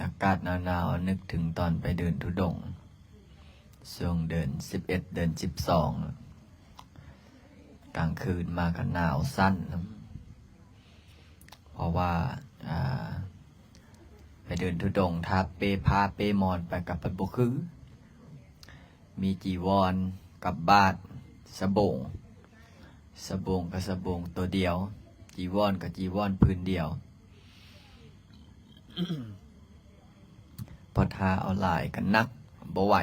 ອາກາດໜາວໆ ນຶກເຖິງຕອນໄປເດີນທຸດົງ ຊ່ວງເດືອນສິບເອັດ ເດືອນສິບສອງ ກາງຄືນມາກໍໜາວສັ່ນ ເພາະວ່າ ອ່າ ໄປເດີນທຸດົງ ຖ້າເປ້ຜ້າເປ້ໝອນໄປກໍພັດບໍ່ຄື ມີຈີວອນກັບບາດ ສະໂບງ ສະໂບງກໍສະໂບງໂຕດຽວ ຈີວອນກໍຈີວອນຜືນດຽວ ເພາະຖ້າເອົາຫຼາຍກໍໜັກ ບໍ່ໄຫວ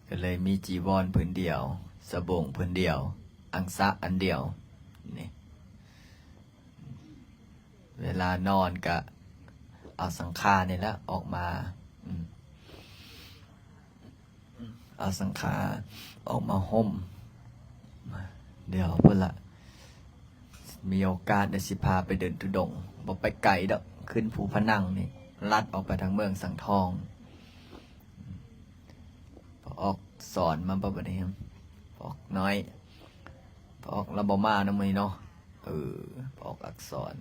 ກໍເລີຍມີຈີວອນຜືນດຽວ ສະໂບງຜືນດຽວ ອັງສະອັນດຽວນີ້ ເວລານອນກະເອົາສັງຂານີ້ແຫຼະອອກມາ ອືມ ເອົາສັງຂາອອກມາຫົ່ມ ດຽວພຸ້ນລະ ມີໂອກາດດຽວຊິພາໄປເດີນທຸດົງ ບໍ່ໄປໄກດອກ ຂຶ້ນພູພະນັງນີ້ ລັດອອກໄປທາງເມືອງສັງທອງ ພໍ່ອອກສອນມາບໍ່ບັດນີ້ ພໍ່ອອກນ້ອຍ ພໍ່ອອກລາວບໍ່ມານຳມື້ນີ້ເນາະ ເອີ ພໍ່ອອກອັກສອນ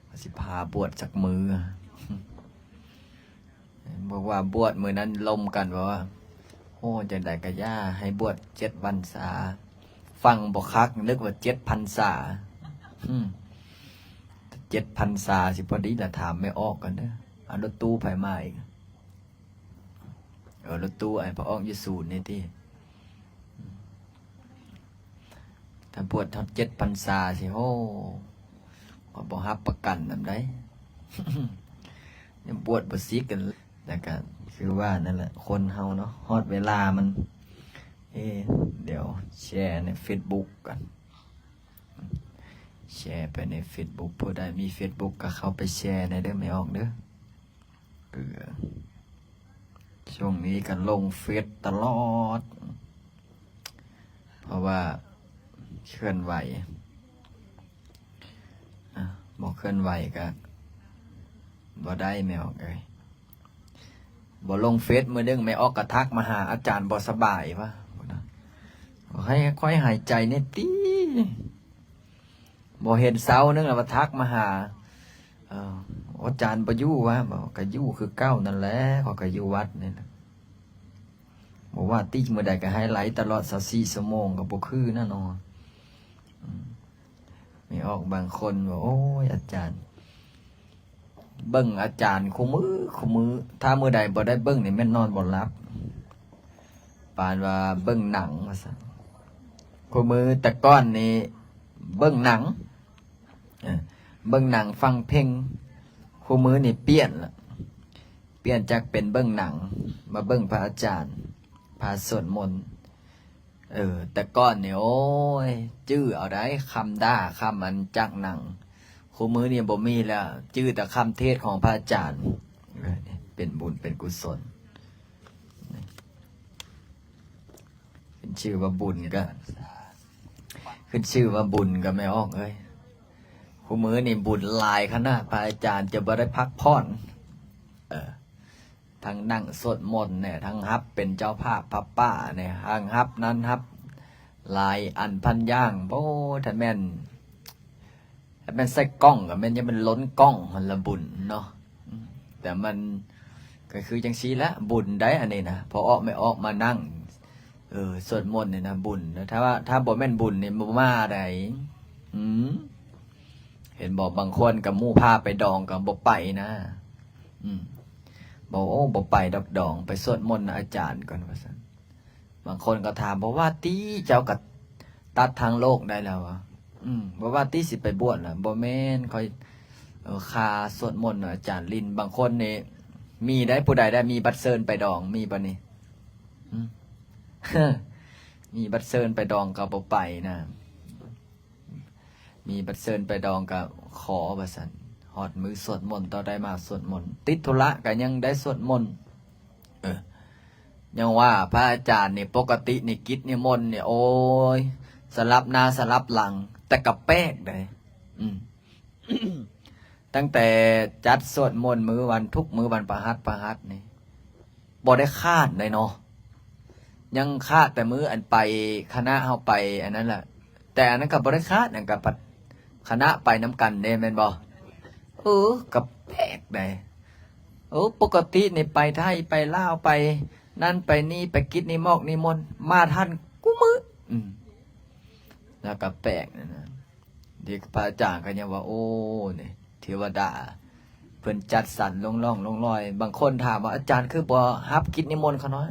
ວ່າຊິພາບວດຈັກມື້ ບອກວ່າບວດມື້ນັ້ນລົມກັນ ບອກວ່າ ໂອ້ ຈັ່ງໃດກະຢ່າ ໃຫ້ບວດເຈັດວັນສາ ຟັງບໍ່ຄັກ ນຶກວ່າເຈັດພັນສາ ອືມ ເຈັດພັນສາຊິພໍດີລະ ຖາມແມ່ອອກກ່ອນເດີ ເອົາລົດຕູ້ໃຜມາອີກ ເອີ ລົດຕູ້ໄອ້ພໍ່ອອກຢູ່ສູນນີ້ຕິ ຖ້າບວດຮອດເຈັດພັນສາຊິ ໂອ້ ຂ້ອຍບໍ່ຮັບປະກັນນຳໃດ ຍັງບວດບໍ່ສິກກັນ ແລ້ວກະຄືວ່ານັ້ນແຫຼະ ຄົນເຮົາເນາະ ຮອດເວລາມັນ ເອ ດຽວແຊໃນເຟສບຸກກ່ອນ ແຊໄປໃນເຟສບຸກ ຜູ້ໃດມີເຟສບຸກກໍເຂົ້າໄປແຊແດ່ເດີ ແມ່ອອກເດີ. ເອີ ຊ່ວງນີ້ກໍລົງເຟສຕະຫຼອດ ເພາະວ່າເຄື່ອນໄຫວ ອາ ບໍ່ເຄື່ອນໄຫວກໍບໍ່ໄດ້ແມ່ອອກເອີຍ ບໍ່ລົງເຟສ ມື້ໜຶ່ງແມ່ອອກກໍທັກມາຫາ ອາຈານບໍ່ສະບາຍວະ ໃຫ້ຂ້ອຍຫາຍໃຈແດ່ຕິ. ບໍ່ເຫັນເຊົາໜຶ່ງແລ້ວມາທັກມາຫາ ເອີ ອາຈານບໍ່ຢູ່ວະ ບອກ ກະຢູ່ຄືເກົ່ານັ້ນແຫຼະ ຂ້ອຍກະຢູ່ວັດນີ້ແຫຼະ ບໍ່ວ່າຕິ ມື້ໃດກະໃຫ້ໄລຕະຫຼອດຊາວສີ່ຊົ່ວໂມງ ກະບໍ່ຄືນະເນາະ ອືມ ມີອອກບາງຄົນວ່າ ໂອ້ຍ ອາຈານ ເບິ່ງອາຈານຄູ່ມື້ ຄູ່ມື້ ຖ້າມື້ໃດບໍ່ໄດ້ເບິ່ງນີ້ແມ່ນນອນບໍ່ຫຼັບ ປານວ່າເບິ່ງໜັງວ່າຊັ້ນ ຄູ່ມື້ ແຕ່ກ່ອນນີ້ເບິ່ງໜັງ ເອີ ເບິ່ງໜັງຟັງເພງ ຄູ່ມື້ນີ້ປ່ຽນລະ ປ່ຽນຈາກເປັນເບິ່ງໜັງ ມາເບິ່ງພະອາຈານ ພາສວດມົນ ເອີ ແຕ່ກ່ອນນີ້ ໂອ້ຍ ຈື່ເອົາໃດ໋ ຄຳດ່າ ຄຳອັນຈາກໜັງ ຄູ່ມື້ນີ້ບໍ່ມີແລ້ວ ຈື່ແຕ່ຄຳເທດຂອງພະອາຈານ ເປັນບຸນເປັນກຸສົນ ຂຶ້ນຊື່ວ່າບຸນກະ ຂຶ້ນຊື່ວ່າບຸນກະແມ່ອອກເອີຍ ຄູ່ມື້ນີ້ບຸນຫຼາຍຂະໜາດ ພະອາຈານຈະບໍ່ໄດ້ພັກຜ່ອນ ເອີ ທັງນັ່ງສວດມົນແດ່ ທັງຮັບເປັນເຈົ້າພາບຜ້າປ່າແດ່ ທັງຮັບນັ້ນຮັບຫຼາຍອັນພັນຢ່າງ ໂອ້ ຖ້າແມ່ນ ຖ້າແມ່ນໃສ່ກ່ອງກໍແມ່ນ ຍັງແມ່ນລົ້ນກ່ອງຫັ້ນລະບຸນເນາະ ແຕ່ມັນກໍຄືຈັ່ງຊີ້ແຫຼະ ບຸນໃດ໋ອັນນີ້ນະ ພໍອອກ ແມ່ອອກມານັ່ງ ເອີ ສວດມົນນີ້ນະ ບຸນ ຖ້າວ່າ ຖ້າບໍ່ແມ່ນບຸນນີ້ບໍ່ມາໃດ໋ ອືມ ເຫັນບໍ່ ບາງຄົນກໍໝູ່ພາໄປດອງກໍບໍ່ໄປນະ ອືມ ບອກ ໂອ້ ບໍ່ໄປດອກດອງ ໄປສວດມົນນຳອາຈານກ່ອນວ່າຊັ້ນ ບາງຄົນກໍຖາມ ບໍ່ວ່າຕິ ເຈົ້າກໍຕັດທາງໂລກໄດ້ແລ້ວວະ ອືມ ບໍ່ວ່າຕິ ຊິໄປບວດລະ ບໍ່ແມ່ນ ຂ້ອຍ ເອີ ຄ່າສວດມົນນຳອາຈານລິນ ບາງຄົນນີ້ ມີໄດ໋ ຜູ້ໃດໄດ້ມີບັດເຊີນໄປດອງ ມີບໍ່ນີ້ ອືມ ມີບັດເຊີນໄປດອງກໍບໍ່ໄປນະ ມີບັດເຊີນໄປດອງກໍຂໍວ່າຊັ້ນ ຮອດມື້ສວດມົນ ຕ້ອງໄດ້ມາສວດມົນ ຕິດທຸລະກໍຍັງໄດ້ສວດມົນ ເອີ ຍັງວ່າພະອາຈານນີ້ ປົກກະຕິນີ້ກິດນິມົນນີ້ ໂອ້ຍ ສະຫຼັບໜ້າສະຫຼັບຫຼັງ ແຕ່ກໍແປກໃດ໋ ອືມ ຕັ້ງແຕ່ຈັດສວດມົນມື້ວັນ ທຸກມື້ວັນພະຫັດ ພະຫັດນີ້ ບໍ່ໄດ້ຂາດເລີຍເນາະ ຍັງຂາດແຕ່ມື້ອັນໄປ ຄະນະເຮົາໄປອັນນັ້ນແຫຼະ ແຕ່ອັນນັ້ນກໍບໍ່ໄດ້ຂາດຫຍັງ ກໍພັດຄະນະໄປນຳກັນເດ້ ແມ່ນບໍ່? ເອີ ກໍແປກໃດ໋ ໂອ້ ປົກກະຕິນີ້ໄປໄທ ໄປລາວ ໄປນັ້ນໄປນີ້ ໄປກິດນິມອກນິມົນ ມາທັນກູມື້. ອືມ ແລ້ວກໍແປກນັ້ນນະ ເດັກພະອາຈານກໍຍັງວ່າ ໂອ້ ນີ້ເທວະດາເພິ່ນຈັດສັນລົງລ່ອງລົງລອຍ. ບາງຄົນຖາມວ່າ ອາຈານຄືບໍ່ຮັບກິດນິມົນຂ້ານ້ອຍ?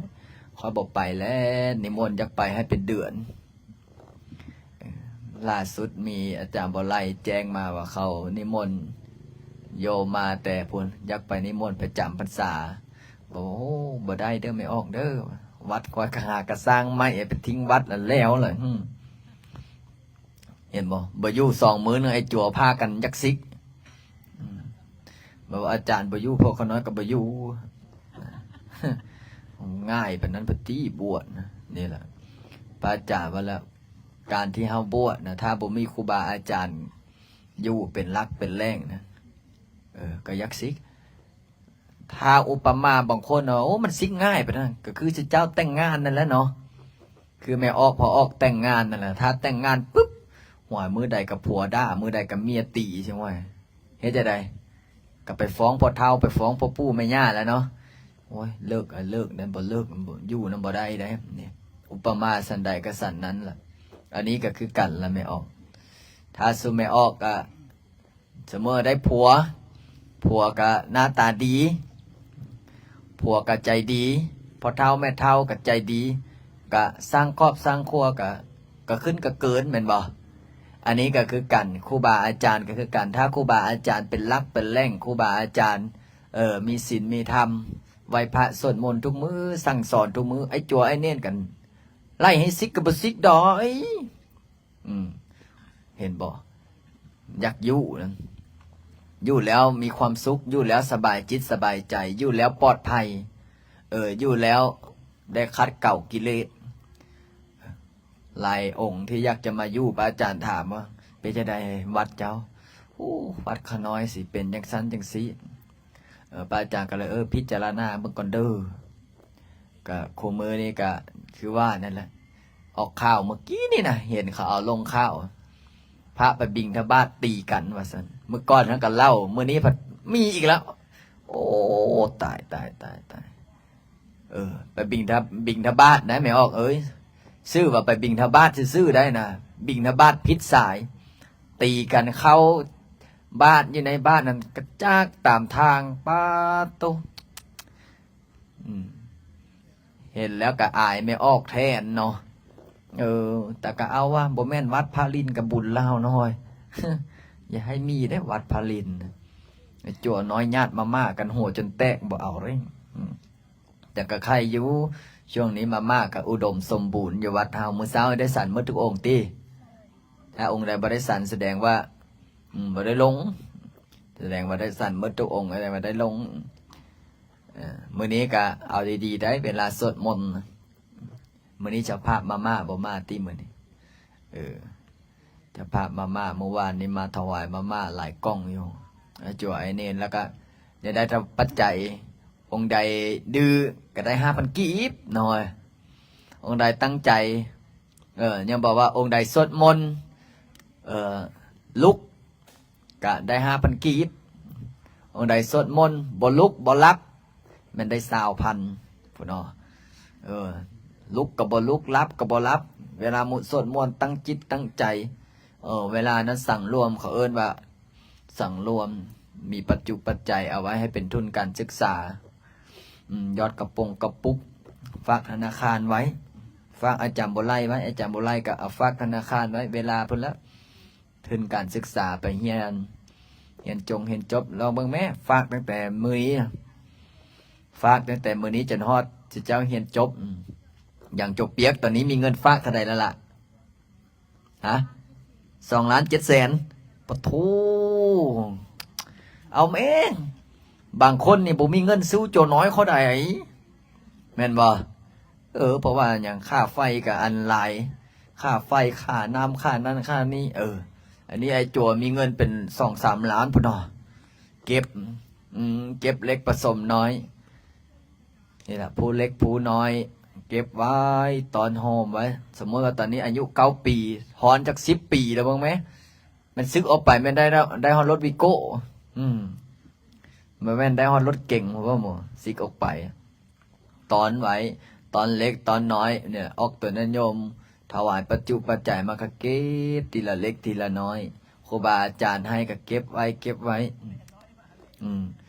ຂ້ອຍບໍ່ໄປແລ້ວ ນິມົນຢາກໄປໃຫ້ເປັນເດືອນ. ເອີ ລ່າສຸດມີອາຈານບໍ່ໄຫຼແຈ້ງມາວ່າເຂົານິມົນໂຍມມາແຕ່ພຸ້ນ ຢາກໄປນິມົນໄປຈຳພັນສາ. ໂອ້ ບໍ່ໄດ້ເດີແມ່ອອກເດີ ວັດຂ້ອຍກະຫາກະສ້າງໃໝ່ ໄປຖິ້ມວັດລະແລ້ວລະ. ເຫັນບໍ່? ບໍ່ຢູ່ສອງມື້ໜຶ່ງ ໄອ້ຈົວພາກັນຢາກສິກ. ອືມ ແບບວ່າອາຈານບໍ່ຢູ່ ພວກຂ້ານ້ອຍກໍບໍ່ຢູ່. ງ່າຍປານນັ້ນປະຕິບວດນະ. ນີ້ລະ ພະອາຈານວ່າລະ ການທີ່ເຮົາບວດນະ ຖ້າບໍ່ມີຄູບາອາຈານຢູ່ເປັນຫຼັກເປັນແຫຼ່ງນະ ເອີ ກໍຢາກສິກ. ຖ້າອຸປະມາບາງຄົນວ່າ ໂອ້ ມັນສິກງ່າຍປານນັ້ນ ກໍຄືເຈົ້າແຕ່ງງານນັ້ນແຫຼະເນາະ. ຄືແມ່ອອກ ພໍ່ອອກແຕ່ງງານນັ້ນແຫຼະ ຖ້າແຕ່ງງານປຶບ ໂອ້ຍ ມື້ໃດກໍຜົວດ່າ ມື້ໃດກໍເມຍຕີ ຊິວ່າເຮັດຈັ່ງໃດ? ກໍໄປຟ້ອງພໍ່ເຖົ້າ ໄປຟ້ອງພໍ່ປູ່ແມ່ຍ່າແຫຼະເນາະ. ໂອ້ຍ ເລີກ ເລີກ ນັ້ນບໍ່ເລີກ ຢູ່ນຳບໍ່ໄດ້ໃດ໋. ນີ້ ອຸປະມາສັນໃດກໍສັນນັ້ນລະ. ອັນນີ້ກໍຄືກັນລະແມ່ອອກ. ຖ້າສູ່ແມ່ອອກກໍ ສະເໝີໄດ້ຜົວ ຜົວກະໜ້າຕາດີ ຜົວກະໃຈດີ ພໍ່ເຖົ້າແມ່ເຖົ້າກະໃຈດີ ກະສ້າງຄອບສ້າງຄົວກະ ກະຂຶ້ນກະເກີນແມ່ນບໍ່? ອັນນີ້ກະຄືກັນ ຄູບາອາຈານກະຄືກັນ ຖ້າຄູບາອາຈານເປັນຫຼັກເປັນແຫຼ່ງ ຄູບາອາຈານ ເອີ ມີສິນມີທຳ ໄຫວ້ພະສວດມົນທຸກມື້ ສັ່ງສອນທຸກມື້ ໄອ້ຈົວໄອ້ເນນກັນໄລ່ໃຫ້ສິກກະບໍ່ສິກດອກ. ອືມ ເຫັນບໍ່? ຢາກຢູ່ນັ້ນ ຢູ່ແລ້ວມີຄວາມສຸກ ຢູ່ແລ້ວສະບາຍຈິດສະບາຍໃຈ ຢູ່ແລ້ວປອດໄພ ເອີ ຢູ່ແລ້ວໄດ້ຂັດເກົາກິເລດ. ຫຼາຍອົງທີ່ຢາກຈະມາຢູ່ ພະອາຈານຖາມວ່າ ເປັນຈັ່ງໃດວັດເຈົ້າ? ໂອ້ ວັດຂ້ານ້ອຍຊິເປັນຈັ່ງຊັ້ນຈັ່ງຊີ້. ເອີ ພະອາຈານກໍເລີຍ ເອີ ພິຈາລະນາເບິ່ງກ່ອນເດີ. ກະຄູ່ມື້ນີ້ກະຄືວ່ານັ້ນແຫຼະ ອອກຂ່າວມື້ກີ້ນີ້ນະ ເຫັນເຂົາເອົາລົງຂ່າວ ພະໄປບິນທະບາດຕີກັນວ່າຊັ້ນ. ມື້ກ່ອນເຮົາກະເລົ່າ ມື້ນີ້ພັດມີອີກແລ້ວ. ໂອ້ ຕາຍ ຕາຍ ຕາຍ ຕາຍ. ເອີ ໄປບິນທະ ບິນທະບາດນະແມ່ອອກເອີຍ ຊື່ວ່າໄປບິນທະບາດຊື່ໆໄດ໋ນະ ບິນທະບາດຜິດສາຍ ຕີກັນເຂົ້າບ້ານ ຢູ່ໃນບ້ານນັ້ນກະຈາກຕາມທາງ. ປາດໂຕ ອືມ ເຫັນແລ້ວກະອາຍແມ່ອອກແທ້ເນາະ. ເອີ ແຕ່ກະເອົາວ່າ ບໍ່ແມ່ນວັດພະລິນກະບຸນແລ້ວນ້ອຍ. ຢ່າໃຫ້ມີເດ້ວັດພະລິນ ຈົວນ້ອຍຍາດມາມ່າກັນຫົວຈົນແຕກ ບໍ່ເອົາເດ້. ອືມ ແຕ່ກະໄຄຢູ່ ຊ່ວງນີ້ມາມ່າກະອຸດົມສົມບູນຢູ່ວັດເຮົາ. ມື້ເຊົ້າໄດ້ສັນໝົດທຸກອົງຕິ? ຖ້າອົງໃດບໍ່ໄດ້ສັນ ສະແດງວ່າ ອືມ ບໍ່ໄດ້ລົງ ສະແດງວ່າໄດ້ສັນໝົດທຸກອົງ ສະແດງວ່າໄດ້ລົງ. ເອີ ມື້ນີ້ກະເອົາດີໆໄດ໋ ເວລາສວດມົນ. ມື້ນີ້ເຈົ້າພາບມາມ່າບໍ່ມາຕິມື້ນີ້? ເອີ ເຈົ້າພາບມາມ່າ ມື້ວານນີ້ມາຖວາຍມາມ່າຫຼາຍກ່ອງຢູ່ ອາຈົວໄອເນນ. ແລ້ວກະຍັງໄດ້ທັງປັດໄຈ ອົງໃດດື້ກະໄດ້ຫ້າພັນກີບເນາະ. ອົງໃດຕັ້ງໃຈ ເອີ ຍັງບອກວ່າອົງໃດສວດມົນ ເອີ ລຸກ ກະໄດ້ຫ້າພັນກີບ. ອົງໃດສວດມົນບໍ່ລຸກບໍ່ຫຼັບ ແມ່ນໄດ້ຊາວພັນພຸ້ນເນາະ. ເອີ ລຸກກໍບໍ່ລຸກ ຫຼັບກໍບໍ່ຫຼັບ. ເວລາໝູ່ສວດມົນຕັ້ງຈິດຕັ້ງໃຈ. ເອີ ເວລານັ້ນສັງລວມ ເຂົາເອີ້ນວ່າສັງລວມ ມີປັດຈຸປັດໄຈເອົາໄວ້ໃຫ້ເປັນທຶນການສຶກສາ. ອືມ ຢອດກະປົງກະປຸກ ຝາກທະນາຄານໄວ້ ຝາກອາຈານບົວໄລໄວ້. ອາຈານບົວໄລກໍເອົາຝາກທະນາຄານໄວ້ ເວລາເພິ່ນລະ ທຶນການສຶກສາໄປຮຽນ ຮຽນຈົງຮຽນຈົບ. ລອງເບິ່ງແມ້ ຝາກຕັ້ງແຕ່ມື້ນີ້ ຝາກຕັ້ງແຕ່ມື້ນີ້ຈົນຮອດເຈົ້າຮຽນຈົບ. ອືມ ຢ່າງຈົບປຽກ ຕອນນີ້ມີເງິນຝາກເທົ່າໃດແລ້ວລະ? ຮະ? ສອງລ້ານເຈັດແສນ. ປະໂທ ເອົາແມ້ ບາງຄົນນີ້ບໍ່ມີເງິນສູ້ໂຈນ້ອຍເຂົາໃດ ແມ່ນບໍ່? ເອີ ເພາະວ່າຫຍັງ ຄ່າໄຟກໍອັນຫຼາຍ ຄ່າໄຟ ຄ່ານ້ຳ ຄ່ານັ້ນຄ່ານີ້. ເອີ ອັນນີ້ໄອ້ຈົວມີເງິນເປັນສອງສາມລ້ານພຸ້ນເນາະ ເກັບ ອືມ ເກັບເລັກປະສົມນ້ອຍ. ນີ້ລະ ຜູ້ເລັກຜູ້ນ້ອຍເກັບໄວ້ຕ້ອນໂຮມໄວ້. ສົມມຸດວ່າຕອນນີ້ອາຍຸເກົ້າປີ ຮອນຈັກສິບປີແລ້ວເບິ່ງແມ້ ແມ່ນສຶກອອກໄປແມ່ນໄດ້ ໄດ້ຮອດລົດວີໂກ້. ອືມ ໄປ ບໍ່ແມ່ນໄດ້ຮອດລົດເກັງພຸ້ນບໍ່ ຊິກອອກໄປ. ຕອນໄວ້ ຕອນເລັກຕອນນ້ອຍເນຍ ອອກຕົນຍາດໂຍມ ຖວາຍປັດຈຸປັດໄຈມາກະເກັບທີລະເລັກທີລະນ້ອຍ ຄູບາອາຈານໃຫ້ກະເກັບໄວ້ ເກັບໄວ້. ອືມ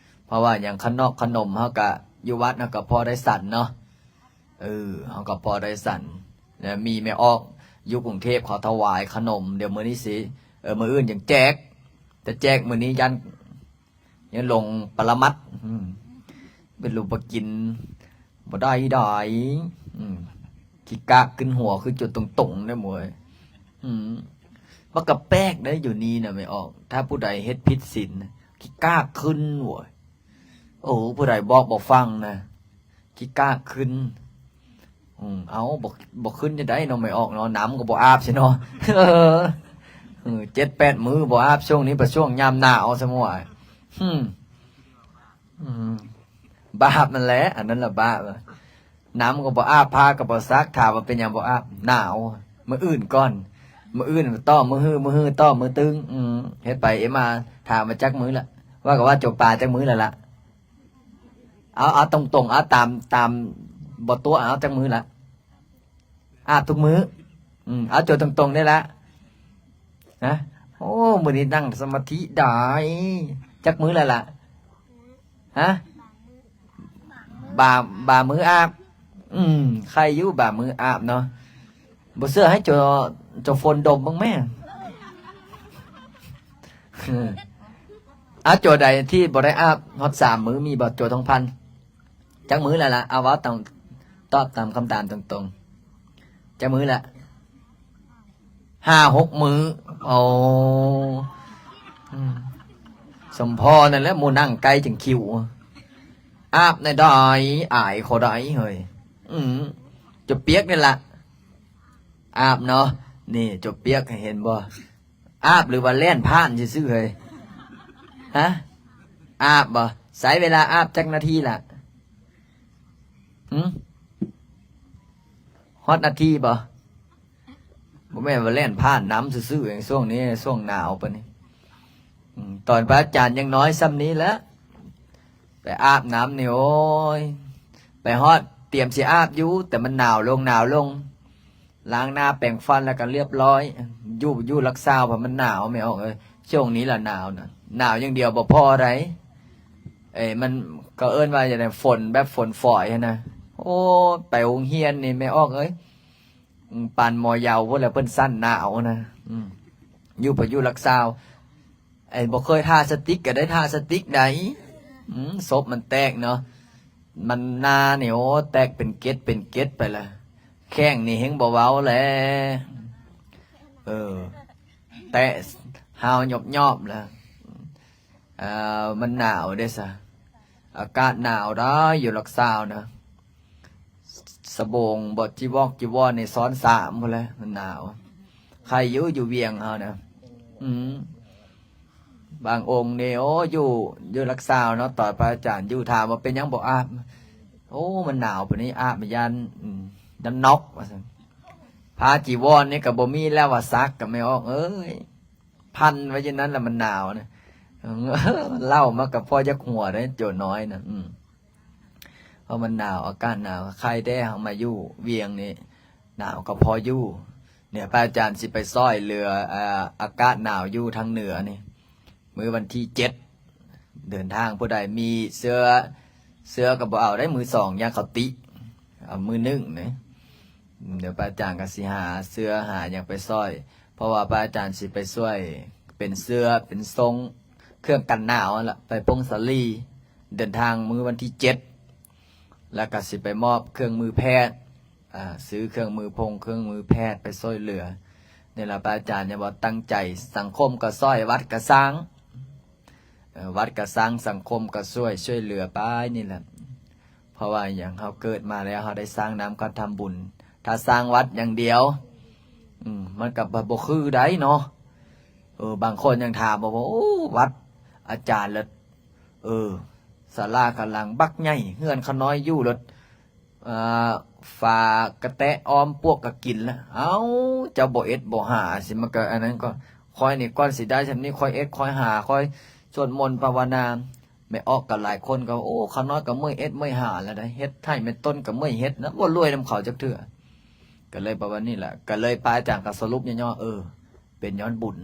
ເພາະວ່າຫຍັງ ຂະໜອກຂະໜົມເຮົາກະ ຢູ່ວັດເຮົາກະພໍໄດ້ສັນເນາະ. ເອີ ເຮົາກະພໍໄດ້ສັນ ແລະ ມີແມ່ອອກຢູ່ກຸງເທບ ເຂົາຖວາຍຂະໜົມ ດຽວມື້ນີ້ຊິ ເອີ ມື້ອື່ນຈັ່ງແຈກ ແຕ່ແຈກມື້ນີ້ຢ້ານ ຍັງລົງປະລະມັດ ອືມ ເປັນລູກປະກິນ ບໍ່ໄດ້ດາຍ ອືມ ຂີ້ກາກຂຶ້ນຫົວ ຄືຈຸດຕົງໆ ເດ້ໝວຍ ອືມ ມັນກະແປກເດ້ ຢູ່ນີ້ນະ ແມ່ອອກ ຖ້າຜູ້ໃດເຮັດຜິດສິນ ຂີ້ກາກຂຶ້ນໂຫຍ ໂອ້ ຜູ້ໃດບອກບໍ່ຟັງນະ ຂີ້ກາກຂຶ້ນ ອືມ ເອົ້າ ບໍ່ ບໍ່ຂຶ້ນຈັ່ງໃດເນາະ ແມ່ອອກເນາະ ນ້ຳກໍບໍ່ອາບຊິເນາະ ເອີ ເຈັດແປດມື້ບໍ່ອາບ ຊ່ວງນີ້ປະຊ່ວງຍາມໜາວຊະໝວຍ ອືມ ອືມ ບາບນັ້ນແຫຼະ ອັນນັ້ນລະບາບ ນ້ຳກໍບໍ່ອາບ ຜ້າກໍບໍ່ຊັກ ຖາມວ່າເປັນຫຍັງບໍ່ອາບ ໜາວ ມື້ອື່ນກ່ອນ ມື້ອື່ນຕໍ່ ມື້ຮື ມື້ຮືຕໍ່ ມື້ຕຶງ ອືມ ເຮັດໄປເຮັດມາ ຖາມວ່າຈັກມື້ລະ ວ່າກໍວ່າໂຈປາຈັກມື້ແລ້ວລະ ເອົາ ເອົາຕົງໆ ເອົາຕາມ ຕາມບໍ່ຕົວະ ເອົາຈັກມື້ລະ ອາບທຸກມື້ ອືມ ເອົາໂຈຕົງໆ ນີ້ລະ ຮະ ໂອ້ ມື້ນີ້ນັ່ງສະມາທິໄດ້ ຈັກມື້ແລ້ວລະ ຮະ ບາ ບາງມື້ອາບ ອືມ ໄຄຢູ່ບາງມື້ອາບເນາະ ບໍ່ເຊື່ອໃຫ້ໂຈ ໂຈຝົນດົມເບິ່ງແມ້ ເອົາ ໂຈໃດທີ່ບໍ່ໄດ້ອາບຮອດສາມມື້ ມີບໍ່ ໂຈທອງພັນ ຈັກມື້ແລ້ວລະ ເອົາ ເວົ້າຕາມ ຕອບຕາມຄຳຖາມຕົງໆ ຈັກມື້ລະ ຫ້າຫົກມື້ ໂອ້ ອືມ ສົມພໍນັ້ນແຫຼະ ໝູ່ນັ່ງໃກ້ຈັ່ງຄິວ ອາບແດ່ດາຍ ອາຍເຂົາໄດ໋ເຮີ້ຍ ອືມ ຈົນປຽກນີ້ລະ ອາບເນາະ ນີ້ຈົນປຽກ ເຫັນບໍ່ ອາບ ຫຼືວ່າແລ່ນຜ່ານຊື່ໆ ເຮີ້ຍ ຮະ ອາບບໍ່ ໃຊ້ເວລາອາບຈັກນາທີລະ ຫື ຮອດນາທີບໍ່ ບໍ່ແມ່ນວ່າແລ່ນຜ່ານນ້ຳຊື່ໆ ຊ່ວງນີ້ ຊ່ວງໜາວປານນີ້ ອືມ ຕອນພະອາຈານຍັງນ້ອຍຊ່ຳນີ້ແຫຼະ ໄປອາບນ້ຳນີ້ ໂອ້ຍ ໄປຮອດຕຽມຊິອາບຢູ່ ແຕ່ມັນໜາວລົງ ໜາວລົງ ລ້າງໜ້າແປງຟັນແລ້ວກໍລຽບຮ້ອຍ ຢູ່ ຢູ່ຫຼັກຊາວ ເພາະມັນໜາວ ແມ່ອອກເອີຍ ຊ່ວງນີ້ລະໜາວນະ ໜາວຢ່າງດຽວບໍ່ພໍໃດ ເອີ ມັນ ເຂົາເອີ້ນວ່າຈັ່ງໃດ ຝົນແບບຝົນຝອຍຫັ້ນນະ ໂອ້ ໄປໂຮງຮຽນນີ້ ແມ່ອອກເອີຍ ອືມ ປານໝໍເຍົາພຸ້ນແຫຼະ ເພິ່ນສັ່ນໜາວນະ ອືມ ຢູ່ ໄປຢູ່ຫຼັກຊາວ ໄອ້ບໍ່ເຄີຍທາສະຕິກກໍໄດ້ທາສະຕິກໄດ໋ ອືມ ສົບມັນແຕກເນາະ ມັນໜ້ານີ້ ໂອ້ ແຕກເປັນເກັດເປັນເກັດໄປລະ ແຂ້ງນີ້ແຮ່ງບໍ່ເວົ້າແຫຼະ ເອີ ແຕະຫ້າວຫຍອບໆ ລະ ເອີ ມັນໜາວເດ້ຊະ ອາກາດໜາວດາ ຢູ່ຫຼັກຊາວນະ ສະໂບງບໍ່ ຈີວອກຈີວອນນີ້ຊ້ອນສາມພຸ້ນແຫຼະ ມັນໜາວ ໄຄຢູ່ ຢູ່ວຽງເຮົານະ ອືມ ບາງອົງນີ້ ໂອ້ ຢູ່ ຢູ່ຫຼັກຊາວເນາະ ຕອນພະອາຈານຢູ່ ຖາມວ່າເປັນຫຍັງບໍ່ອາບ ໂອ້ ມັນໜາວປານນີ້ ອາບມາຢ້ານ ອືມ ຢ້ານນອກວ່າຊັ້ນ ຜ້າຈີວອນນີ້ກໍບໍ່ມີແລ້ວວ່າ ຊັກກໍແມ່ອອກເອີຍ ພັນໄວ້ຢູ່ນັ້ນລະ ມັນໜາວນະ ເອີ ເລົ່າມາກໍພໍຢາກຫົວເດ້ ໂຈນ້ອຍນະ ອືມ ເພາະມັນໜາວ ອາກາດໜາວ ໄຄແດ່ເຮົາມາຢູ່ວຽງນີ້ ໜາວກໍພໍຢູ່ ເນຍ ພະອາຈານຊິໄປຊ່ອຍເຫຼືອ ອາ ອາກາດໜາວຢູ່ທາງເໜືອນີ້ ມື້ວັນທີເຈັດ ເດີນທາງ ຜູ້ໃດມີເສື້ອ ເສື້ອກໍບໍ່ເອົາໄດ໋ ມືສອງ ຢ້ານເຂົາຕິ ເອົາມືໜຶ່ງເນຍ ດຽວພະອາຈານກໍຊິຫາເສື້ອຫາຫຍັງໄປຊ່ອຍ ເພາະວ່າພະອາຈານຊິໄປຊ່ວຍເປັນເສື້ອເປັນຊົງ ເຄື່ອງກັນໜາວຫັ້ນລະ ໄປຜົ້ງສາລີ ເດີນທາງມື້ວັນທີເຈັດ ແລ້ວກໍຊິໄປມອບເຄື່ອງມືແພດ ອາ ຊື້ເຄື່ອງມືພົງ ເຄື່ອງມືແພດໄປຊ່ວຍເຫຼືອ ນີ້ລະ ພະອາຈານຍັງບໍ່ຕັ້ງໃຈ ສັງຄົມກໍຊ່ອຍ ວັດກໍສ້າງ ເອີ ວັດກໍສ້າງ ສັງຄົມກໍຊ່ວຍ ຊ່ວຍເຫຼືອໄປນີ້ແຫຼະ ເພາະວ່າຫຍັງ ເຮົາເກີດມາແລ້ວ ເຮົາໄດ້ສ້າງນ້ຳຂັນທຳບຸນ ຖ້າສ້າງວັດຢ່າງດຽວ ອືມ ມັນກໍບໍ່ ບໍ່ຄືໃດເນາະ ເອີ ບາງຄົນຍັງຖາມວ່າ ໂອ້ ວັດອາຈານລະ ເອີ ສາລາຂ້າງຫຼັງບັກໃຫຍ່ ເຮືອນຂ້ານ້ອຍຢູ່ລະ ເອີ ຝາກະແຕະອ້ອມປວກກະກິນລະ ເອົ້າ ເຈົ້າບໍ່ເອັດບໍ່ຫາ ຊິມັນກະອັນນັ້ນ ກໍຂ້ອຍນີ້ ກ່ອນຊິໄດ້ຊ່ຳນີ້ ຂ້ອຍເອັດ ຂ້ອຍຫາ ຂ້ອຍສວດມົນພາວະນາ ແມ່ອອກກໍຫຼາຍຄົນກໍ ໂອ້ ຂ້ານ້ອຍກໍເມື່ອຍເຮັດເມື່ອຍຫາແລ້ວໃດ໋ ເຮັດໄຮ່ແມ່ນຕົ້ນກໍເມື່ອຍເຮັດນະ ບໍ່ລວຍນຳເຂົາຈັກເທື່ອ. ກໍເລີຍປະມານນີ້ແຫຼະ ກໍເລີຍພາອາຈານກໍສະຫຼຸບຫຍໍ້ໆ ເອີ ເປັນຍ້ອນບຸນ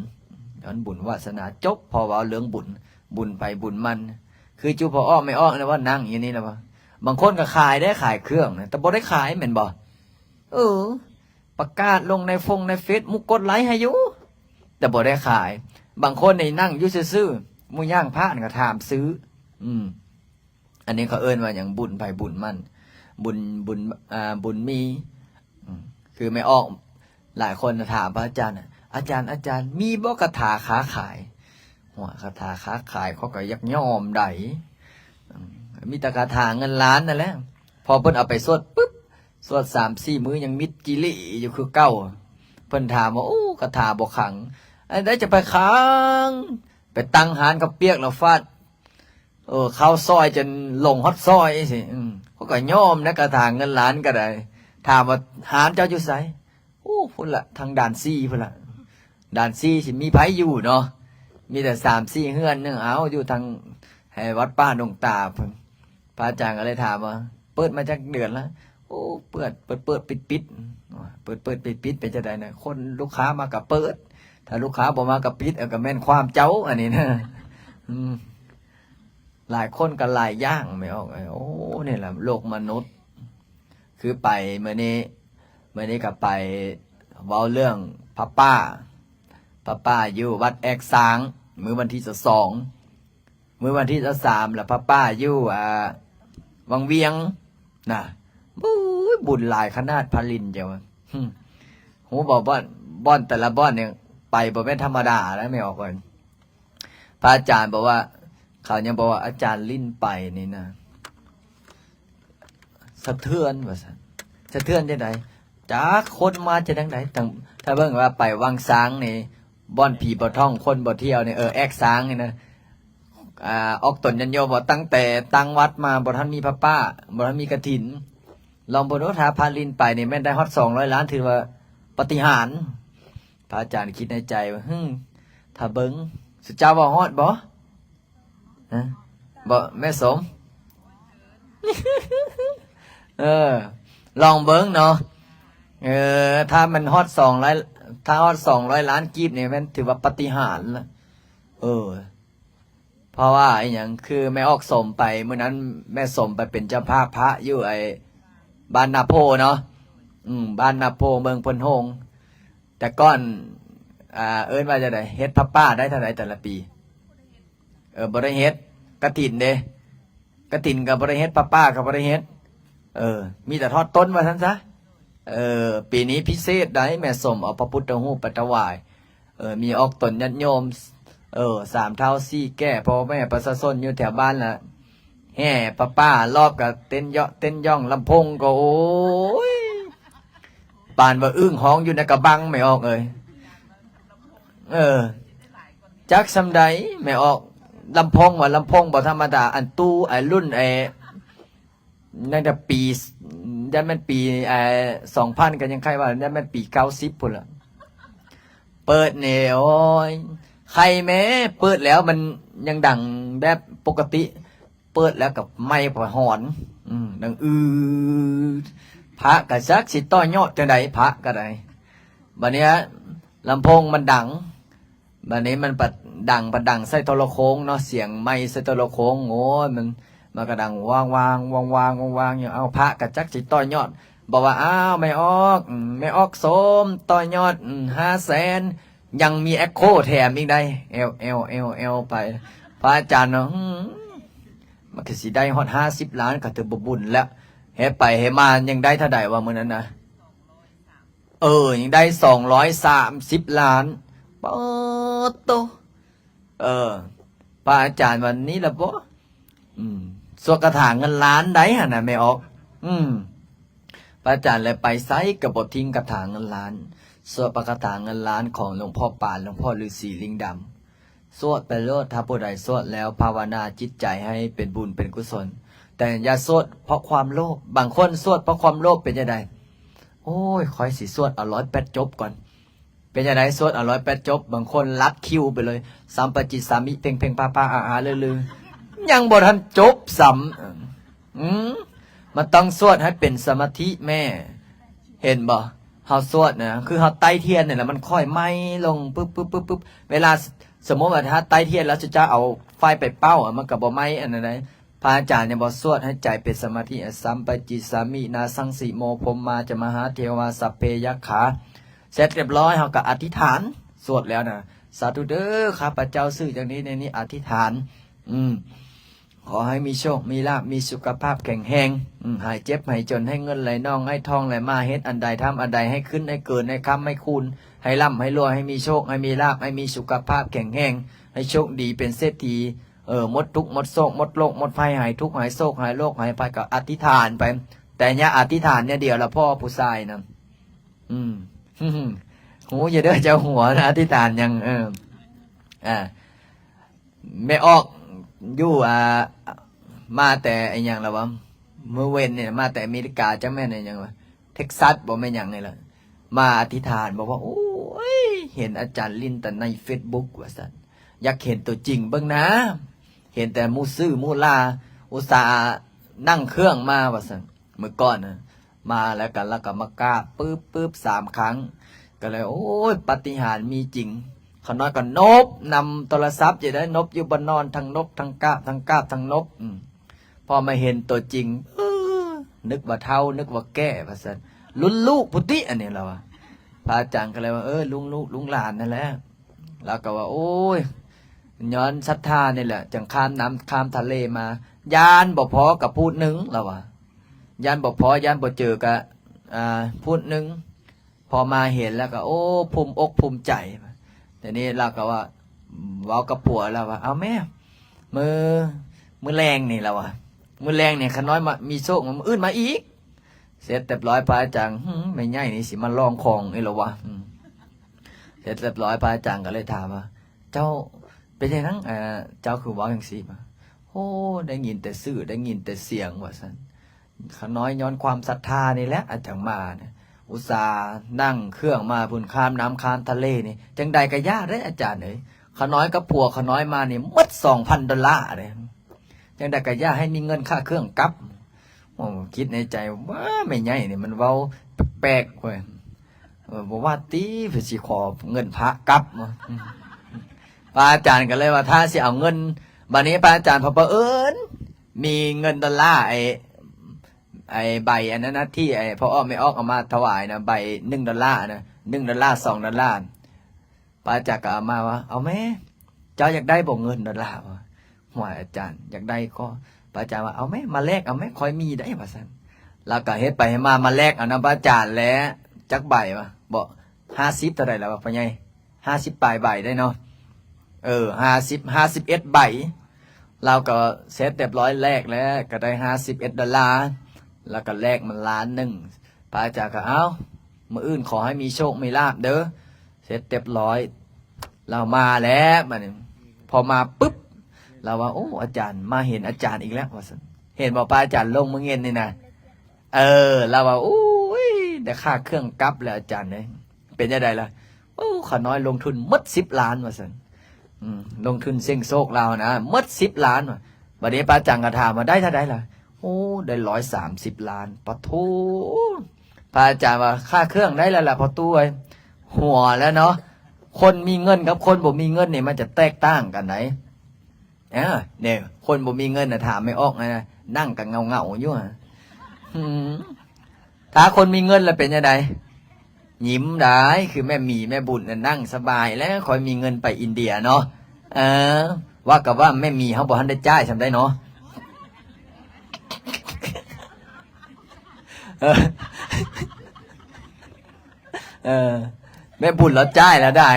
ຍ້ອນບຸນວາສະໜາ ຈົບ. ພໍເວົ້າເລື່ອງບຸນ ບຸນໃຜບຸນມັນ ຄືຈຸພໍ່ອອກແມ່ອອກນະ ວ່ານັ່ງຢູ່ນີ້ນະ ວ່າບາງຄົນກໍຂາຍໄດ໋ ຂາຍເຄື່ອງນະ ແຕ່ບໍ່ໄດ້ຂາຍແມ່ນບໍ່? ເອີ ປະກາດລົງໃນຟົງໃນເຟສ ໝູ່ກົດໄລໃຫ້ຢູ່ ແຕ່ບໍ່ໄດ້ຂາຍ. ບາງຄົນນີ້ນັ່ງຢູ່ຊື່ໆ ໝູ່ຍ່າງຜ່ານກໍຖາມຊື້. ອືມ ອັນນີ້ເຂົາເອີ້ນວ່າຫຍັງ? ບຸນໃຜບຸນມັນ ບຸນ ບຸນ ອ່າ ບຸນມີ. ອືມ ຄືແມ່ອອກຫຼາຍຄົນນະຖາມພະອາຈານນະ ອາຈານ ອາຈານ ມີບໍ່ຄາຖາຄ້າຂາຍ? ໂອ້ຍ ຄາຖາຄ້າຂາຍເຂົາກໍຢາກຍອມໃດ໋ ອືມ ມີແຕ່ຄາຖາເງິນລ້ານນັ້ນແຫຼະ. ພໍເພິ່ນເອົາໄປສວດປຶບ ສວດສາມສີ່ມື້ຍັງມິດຈີ່ຫຼີ່ຢູ່ຄືເກົ່າ. ເພິ່ນຖາມວ່າ ໂອ້ ຄາຖາບໍ່ຂັງ ອັນໃດຈະໄປຂັງ ໄປຕັ້ງຮ້ານເຂົ້າປຽກແລ້ວຟາດ ເອີ ເຂົ້າຊອຍຈົນລົງຮອດຊອຍຊີ້. ອືມ ເຂົາກໍຍອມນະ ກະຖາເງິນລ້ານກໍໄດ້. ຖາມວ່າຮ້ານເຈົ້າຢູ່ໃສ? ໂອ້ ພຸ້ນລະ ທາງດ່ານສີ່ພຸ້ນລະ ດ່ານສີ່ຊິມີໃຜຢູ່ເນາະ ມີແຕ່ສາມສີ່ເຮືອນໜຶ່ງ ເອົາ ຢູ່ທາງໃຫ້ວັດປ່າດົງຕາພຸ້ນ. ພະອາຈານກໍເລີຍຖາມວ່າ ເປີດມາຈັກເດືອນລະ? ໂອ້ ເປີດ ເປີດໆປິດໆ ເປີດໆປິດໆ ເປັນຈັ່ງໃດນະ? ຄົນລູກຄ້າມາກໍເປີດ ຖ້າລູກຄ້າບໍ່ມາກໍປິດ ເອີ ກໍແມ່ນຄວາມເຈົ້າອັນນີ້ນະ. ອືມ ຫຼາຍຄົນກໍຫຼາຍຢ່າງແມ່ອອກ. ໂອ້ ນີ້ລະໂລກມະນຸດ ຄືໄປມື້ນີ້ ມື້ນີ້ກໍໄປເວົ້າເລື່ອງຜ້າປ່າ ຜ້າປ່າຢູ່ວັດແອກຊ້າງ ມື້ວັນທີຊາວສອງ ມື້ວັນທີຊາວສາມ ລະຜ້າປ່າຢູ່ ອ່າ ວັງວຽງນະ. ໂອ້ຍ ບຸນຫຼາຍຂະໜາດ ພະລິນເຈົ້າ ຫຶ ຮູ້ບໍ່ ບ່ອນ ບ່ອນແຕ່ລະບ່ອນນີ້ໄປບໍ່ແມ່ນທຳມະດານະ ແມ່ອອກເອີຍ. ພະອາຈານບອກວ່າ ເຂົາຍັງບອກວ່າ ອາຈານລິ້ນໄປນີ້ນະ ສະເທືອນວ່າຊັ້ນ. ສະເທືອນຈັ່ງໃດ? ຈັກຄົນມາຈາກທາງໃດ. ຕັ້ງ ຖ້າເບິ່ງວ່າໄປວັງຊ້າງນີ້ ບ່ອນຜີບໍ່ທ່ອງ ຄົນບໍ່ທ່ຽວນີ້ ເອີ ແອກຊ້າງນີ້ນະ ອາ ອອກຕົນຍາດໂຍມວ່າ ຕັ້ງແຕ່ຕັ້ງວັດມາບໍ່ທັນມີຜ້າປ່າ ບໍ່ທັນມີກະຖິນ. ລອງເບິ່ງດູ ຖ້າພະລິ້ນໄປນີ້ແມ່ນໄດ້ຮອດສອງຮ້ອຍລ້ານ ຖືວ່າປາຕິຫານ. ພະອາຈານຄິດໃນໃຈວ່າ ຫຶ ຖ້າເບິ່ງ ສຸເຈົ້າວ່າຮອດບໍ່? ຮະ ບໍ່ ແມ່ສົມ? ເອີ ລອງເບິ່ງເນາະ. ເອີ ຖ້າມັນຮອດສອງຮ້ອຍ ຖ້າຮອດສອງຮ້ອຍລ້ານກີບນີ້ແມ່ນຖືວ່າປາຕິຫານລະ. ເອີ ເພາະວ່າອີຫຍັງ ຄືແມ່ອອກສົມໄປ ມື້ນັ້ນແມ່ສົມໄປເປັນເຈົ້າພາບພະຢູ່ໄອ້ບ້ານນາໂພເນາະ. ອືມ ບ້ານນາໂພ ເມືອງໂພນໂຮງ. ແຕ່ກ່ອນ ອ່າ ເອີ້ນວ່າຈັ່ງໃດ? ເຮັດຜ້າປ່າໄດ້ເທົ່າໃດແຕ່ລະປີ? ເອີ ບໍ່ໄດ້ເຮັດ. ກະຖິນເດ? ກະຖິນກໍບໍ່ໄດ້ເຮັດ, ຜ້າປ່າກໍບໍ່ໄດ້ເຮັດ. ເອີ ມີແຕ່ທອດຕົ້ນວ່າຊັ້ນຊະ. ເອີ ປີນີ້ພິເສດໃດ໋, ແມ່ສົມເອົາພະພຸດທະຮູບໄປຖວາຍ. ເອີ ມີອອກຕົນຍາດໂຍມ, ເອີ ສາມເຖົ້າສີ່ແກ່, ພໍ່ແມ່ປະຊາຊົນຢູ່ແຖວບ້ານລະ ແຫ່ຜ້າປ່າລອບກະເຕັ້ນເຍາະເຕັ້ນຢ່ອງ, ລຳໂພງກໍ ໂອ້ຍ ປານວ່າອຶ່ງຮ້ອງຢູ່ໃນກະບັງ ແມ່ອອກເອີຍ. ເອີ ຈັກສ່ຳໃດ ແມ່ອອກ. ລຳໂພງວ່າລຳໂພງບໍ່ທຳມະດາ, ອັນຕູ້ ໄອ້ລຸ້ນ ໄອ້ ຕັ້ງແຕ່ປີ ຢ້ານແມ່ນປີ ເອີ ສອງພັນ ກໍຍັງໄຄວ່າ ຢ້ານແມ່ນປີເກົ້າສິບພຸ້ນລະ. ເປີດນີ້ ໂອ້ຍ ໄຄແມ້ ເປີດແລ້ວມັນຍັງດັງແບບປົກກະຕິ, ເປີດແລ້ວກໍໄມກໍຫອນ ອືມ ດັງອືດ. ພະກໍຈັກຊິຕໍ່ຍອດຈັ່ງໃດ ພະກໍໄດ້. ບັດນີ້ລຳໂພງມັນດັງ, ບັດນີ້ມັນປະດັງ ປະດັງໃສ່ໂທລະໂຄ່ງເນາະ, ສຽງໄມໃສ່ໂທລະໂຄ່ງ ໂອ້ຍ ມັນ ມັນກໍດັງວາງວາງ ວາງວາງ ວາງວາງຢູ່. ເອົາ ພະກໍຈັກຊິຕໍ່ຍອດ ບອກວ່າ ອ້າວ ແມ່ອອກ ອືມ ແມ່ອອກສົມຕໍ່ຍອດ ອືມ ຫ້າແສນ ຍັງມີແອັກໂຄແຖມອີກໄດ໋ ແອວ ແອວ ແອວ ແອວໄປ. ພະອາຈານເນາະ ອືມ ມັນກໍຊິໄດ້ຮອດຫ້າສິບລ້ານ ກໍຖືວ່າບຸນແລ້ວ. ເຮັດໄປເຮັດມາຍັງໄດ້ເທົ່າໃດວະມື້ນັ້ນນະ? ເອີ ຍັງໄດ້ສອງຮ້ອຍສາມສິບລ້ານ. ປາດໂຕ ເອີ ພະອາຈານວ່ານີ້ລະບໍ? ອືມ ສວດຄາຖາເງິນລ້ານໃດຫັ້ນນະ ແມ່ອອກ. ອືມ ພະອາຈານແລະໄປໃສກໍບໍ່ຖິ້ມຄາຖາເງິນລ້ານ, ສວດພະຄາຖາເງິນລ້ານຂອງຫຼວງພໍ່ປານ, ຫຼວງພໍ່ລືສີລິງດຳ. ສວດໄປໂລດ, ຖ້າຜູ້ໃດສວດແລ້ວພາວະນາຈິດໃຈໃຫ້ເປັນບຸນເປັນກຸສົນ, ແຕ່ຢ່າສວດເພາະຄວາມໂລບ. ບາງຄົນສວດເພາະຄວາມໂລບເປັນຈັ່ງໃດ? ໂອ້ຍ ຂ້ອຍຊິສວດເອົາຮ້ອຍແປດຈົບກ່ອນ. ເປັນຈັ່ງໃດ ສວດເອົາຮ້ອຍແປດຈົບ? ບາງຄົນລັດຄິວໄປເລີຍ, ສຳປະຈິດສາມິ ເພັງໆ ພາໆ ອາໆ ລືໆ. ຍັງບໍ່ທັນຈົບຊ້ຳ. ອືມ ມັນຕ້ອງສວດໃຫ້ເປັນສະມາທິແມ່ ເຫັນບໍ່? ເຮົາສວດນະ ຄືເຮົາໄຕ້ທຽນນີ້ແຫຼະ ມັນຄ່ອຍໄໝ້ລົງ ປຶບໆໆໆ ເວລາ ສ- ສົມມຸດວ່າຖ້າໄຕ້ທຽນແລ້ວ ເຈົ້າເອົາໄຟໄປເປົ່າ ມັນກໍບໍ່ໄໝ້ອັນນັ້ນໃດ. ພະອາຈານຍັງບໍ່ສວດໃຫ້ໃຈເປັນສະມາທິ ອະ ສຳປະຈິດສາມິ ນາສັງສີໂມ ພົມມາຈະມະຫາເທວາ ສັບເພຍັກຂາ ເສັດຮຽບຮ້ອຍ ເຮົາກໍອະທິຖານ ສວດແລ້ວນະ ສາທຸເດີ ຂ້າພະເຈົ້າຊື່ຈັ່ງນີ້ແນວນີ້ ອະທິຖານ ອືມ ຂໍໃຫ້ມີໂຊກມີລາບ ມີສຸຂະພາບແຂງແຮງ ອືມ ຫາຍເຈັບຫາຍຈົນ ໃຫ້ເງິນໄຫຼນອງ ໃຫ້ທອງໄຫຼມາ ເຮັດອັນໃດທຳອັນໃດ ໃຫ້ຂຶ້ນໃຫ້ເກີນ ໃຫ້ຄ້ຳໃຫ້ຄູນ ໃຫ້ລ່ຳໃຫ້ລວຍ ໃຫ້ມີໂຊກໃຫ້ມີລາບ ໃຫ້ມີສຸຂະພາບແຂງແຮງ ໃຫ້ໂຊກດີເປັນເສດຖີ ເອີ ໝົດທຸກໝົດໂສກ ໝົດໂລກໝົດໄພ ຫາຍທຸກຫາຍໂສກ ຫາຍໂລກຫາຍໄພ ກໍອະທິຖານໄປ. ແຕ່ຢ່າອະທິຖານແນວດຽວລະພໍ ຜູ້ຊາຍນະ ອືມ ຫູຢູ່ເດີ ເຈົ້າຫົວນະ ອະທິຖານຫຍັງ? ເອີ ອ່າ ແມ່ອອກຢູ່ ອ່າ ມາແຕ່ອີຫຍັງລະວະ ມື້ເວັນນີ້ ມາແຕ່ອາເມລິກາ ຈັກແມ່ນອີຫຍັງວະ ເທັກຊັສບໍ ແມ່ນຫຍັງນີ້ລະ ມາອະທິຖານ ບອກວ່າ ໂອ້ຍ ເຫັນອາຈານຫຼິ້ນແຕ່ໃນເຟສບຸກ ວ່າຊັ້ນ ຢາກເຫັນຕົວຈິງເບິ່ງນາ ເຫັນແຕ່ໝູ່ຊື່ໝູ່ລ່າ ອຸດສ່ານັ່ງເຄື່ອງມາ ວ່າຊັ້ນ. ມື້ກ່ອນນະ ມາແລ້ວກໍ ແລ້ວກໍມາກາບປຶບໆ ສາມຄັ້ງ ກໍເລີຍ ໂອ້ຍ ປາຕິຫານມີຈິງ. ຂ້ານ້ອຍກໍນົບນຳໂທລະສັບຢູ່ໄດ໋ ນົບຢູ່ບ່ອນນອນ ທັງນົບ ທັງກາບ ທັງກາບ ທັງນົບ ອືມ ພໍມາເຫັນຕົວຈິງ ເອີ ນຶກວ່າເຖົ້າ ນຶກວ່າແກ່ ວ່າຊັ້ນ ລຸ້ນລູກພຸ້ນຕິ ອັນນີ້ລາວວ່າ. ພະອາຈານກໍເລີຍວ່າ ເອີ ລຸ້ນລູກລຸ້ນຫຼານນັ້ນແຫຼະ. ລາວກໍວ່າ ໂອ້ຍ ຍ້ອນສັດທານີ້ແຫຼະ ຈັ່ງຂ້າມນ້ຳຂ້າມທະເລມາ ຢ້ານບໍ່ພໍກໍພູດໜຶ່ງ ລາວວ່າ ຢ້ານບໍ່ພໍ ຢ້ານບໍ່ເຈີກໍ ອ່າ ພູດໜຶ່ງ. ພໍມາເຫັນແລ້ວກໍ ໂອ້ ພູມອົກພູມໃຈ. ທີນີ້ລາວກໍວ່າ ເວົ້າກັບຜົວລາວວ່າ ເອົາແມ້ ມື້ ມື້ແລງນີ້ ລາວວ່າ ມື້ແລງນີ້ ຂ້ານ້ອຍມາ ມີໂຊກ ມື້ອື່ນມາອີກ. ເສັດຮຽບຮ້ອຍ ພະອາຈານ ຫື ແມ່ໃຫຍ່ນີ້ຊິມາລອງຂອງອີກແລ້ວວະ ຫື ເສັດຮຽບຮ້ອຍ ພະອາຈານກໍເລີຍຖາມວ່າ ເຈົ້າເປັນຫຍັງ ເຈົ້າຄືເວົ້າຈັ່ງຊີ້? ໂອ້ ໄດ້ຍິນແຕ່ຊື່ ໄດ້ຍິນແຕ່ສຽງ ວ່າຊັ້ນ. ຂ້ານ້ອຍຍ້ອນຄວາມສັດທານີ້ແຫຼະ ອາ ຈັ່ງມານະ ອຸດສ່ານັ່ງເຄື່ອງມາພຸ້ນ ຂ້າມນ້ຳຂ້າມທະເລນີ້ ຈັ່ງໃດກໍຢ່າເດ້ອາຈານເອີຍ. ຂ້ານ້ອຍກັບຜົວຂ້ານ້ອຍມານີ້ໝົດສອງພັນໂດລາເດ້ ຈັ່ງໃດກໍຢ່າໃຫ້ມີເງິນຄ່າເຄື່ອງກັບ. ໂອ້ ຄິດໃນໃຈ ວ້າ ແມ່ໃຫຍ່ນີ້ມັນເວົ້າແປກໆເວີຍ ເອີ ບໍ່ວ່າຕິ ເພິ່ນຊິຂໍເງິນພະກັບ. ພະອາຈານກໍເລີຍວ່າ ຖ້າຊິເອົາເງິນ ບາດນີ້ພະອາຈານເພິ່ນບັງເອີນມີເງິນໂດລາ ໄອ້ ໄອ້ໃບອັນນັ້ນນະ ທີ່ໄອ້ພໍ່ອອກແມ່ອອກເອົາມາຖວາຍນະ ໃບໜຶ່ງໂດລານະ ໜຶ່ງໂດລາ ສອງໂດລາ. ພະອາຈານກໍເອົາມາວ່າ ເອົາແມ້ ເຈົ້າຢາກໄດ້ບໍ່ເງິນໂດລາ? ວ່າ ຫ້ວຍ ອາຈານ ຢາກໄດ້ກໍ. ພະອາຈານວ່າ ເອົາແມ້ ມາແລກເອົາແມ້ ຂ້ອຍມີໄດ໋ ວ່າຊັ້ນ. ລາວກໍເຮັດໄປເຮັດມາ ມາແລກເອົານຳພະອາຈານແຫຼະ ຈັກໃບວະ ບໍ່ ຫ້າສິບ ເທົ່າໃດລະວະ ພໍ່ໃຫຍ່? ຫ້າສິບປາຍໃບໄດ໋ເນາະ ເອີ ຫ້າສິບ ຫ້າສິບເອັດໃບ. ລາວກໍເສັດຮຽບຮ້ອຍ ແລກແລ້ວ ກໍໄດ້ຫ້າສິບເອັດໂດລາ ລາວກໍແລກມາລ້ານໜຶ່ງ. ພະອາຈານກໍ ເອົ້າ ມື້ອື່ນຂໍໃຫ້ມີໂຊກມີລາບເດີ. ເສັດຮຽບຮ້ອຍ ລາວມາແລ້ວ ບາດນີ້ ພໍມາປຶບ ລາວວ່າ ໂອ້ ອາຈານ ມາເຫັນອາຈານອີກແລ້ວ ວ່າຊັ້ນ. ເຫັນບໍ່ ພະອາຈານລົງມື້ເວັນນີ້ນະ? ເອີ ລາວວ່າ ໂອ້ຍ ໄດ້ຄ່າເຄື່ອງກັບແລ້ວອາຈານເອີຍ. ເປັນຈັ່ງໃດລະ? ໂອ້ ຂ້ານ້ອຍລົງທຶນໝົດສິບລ້ານ ວ່າຊັ້ນ. ອືມ ລົງທຶນສ່ຽງໂຊກລາວນະ ໝົດສິບລ້ານ. ບາດນີ້ພະອາຈານກໍຖາມວ່າ ໄດ້ເທົ່າໃດລະ? ໂອ້ ໄດ້ຮ້ອຍສາມສິບລ້ານ. ປະໂທ ພະອາຈານວ່າ ຄ່າເຄື່ອງໄດ້ແລ້ວລະພໍ່ຕູ້ເອີຍ. ຫົວແລ້ວເນາະ ຄົນມີເງິນກັບຄົນບໍ່ມີເງິນນີ້ ມັນຈະແຕກຕ່າງກັນໃດ໋. ເອີ ນີ້ ຄົນບໍ່ມີເງິນນະ ຖາມແມ່ອອກນະ ນັ່ງກໍເຫງົາໆຢູ່ຫະ. ຫືມ ຖ້າຄົນມີເງິນລະເປັນຈັ່ງໃດ? ຍິ້ມໄດ້ ຄືແມ່ໝີແມ່ບຸນນະ ນັ່ງສະບາຍແລ້ວ ຂ້ອຍມີເງິນໄປອິນເດຍເນາະ. ເອີ ວ່າກໍວ່າແມ່ໝີເຮົາບໍ່ທັນໄດ້ຈ່າຍສ່ຳໃດເນາະ. ເອີ ເອີ ແມ່ບຸນລາວຈ່າຍແລ້ວໃດ໋.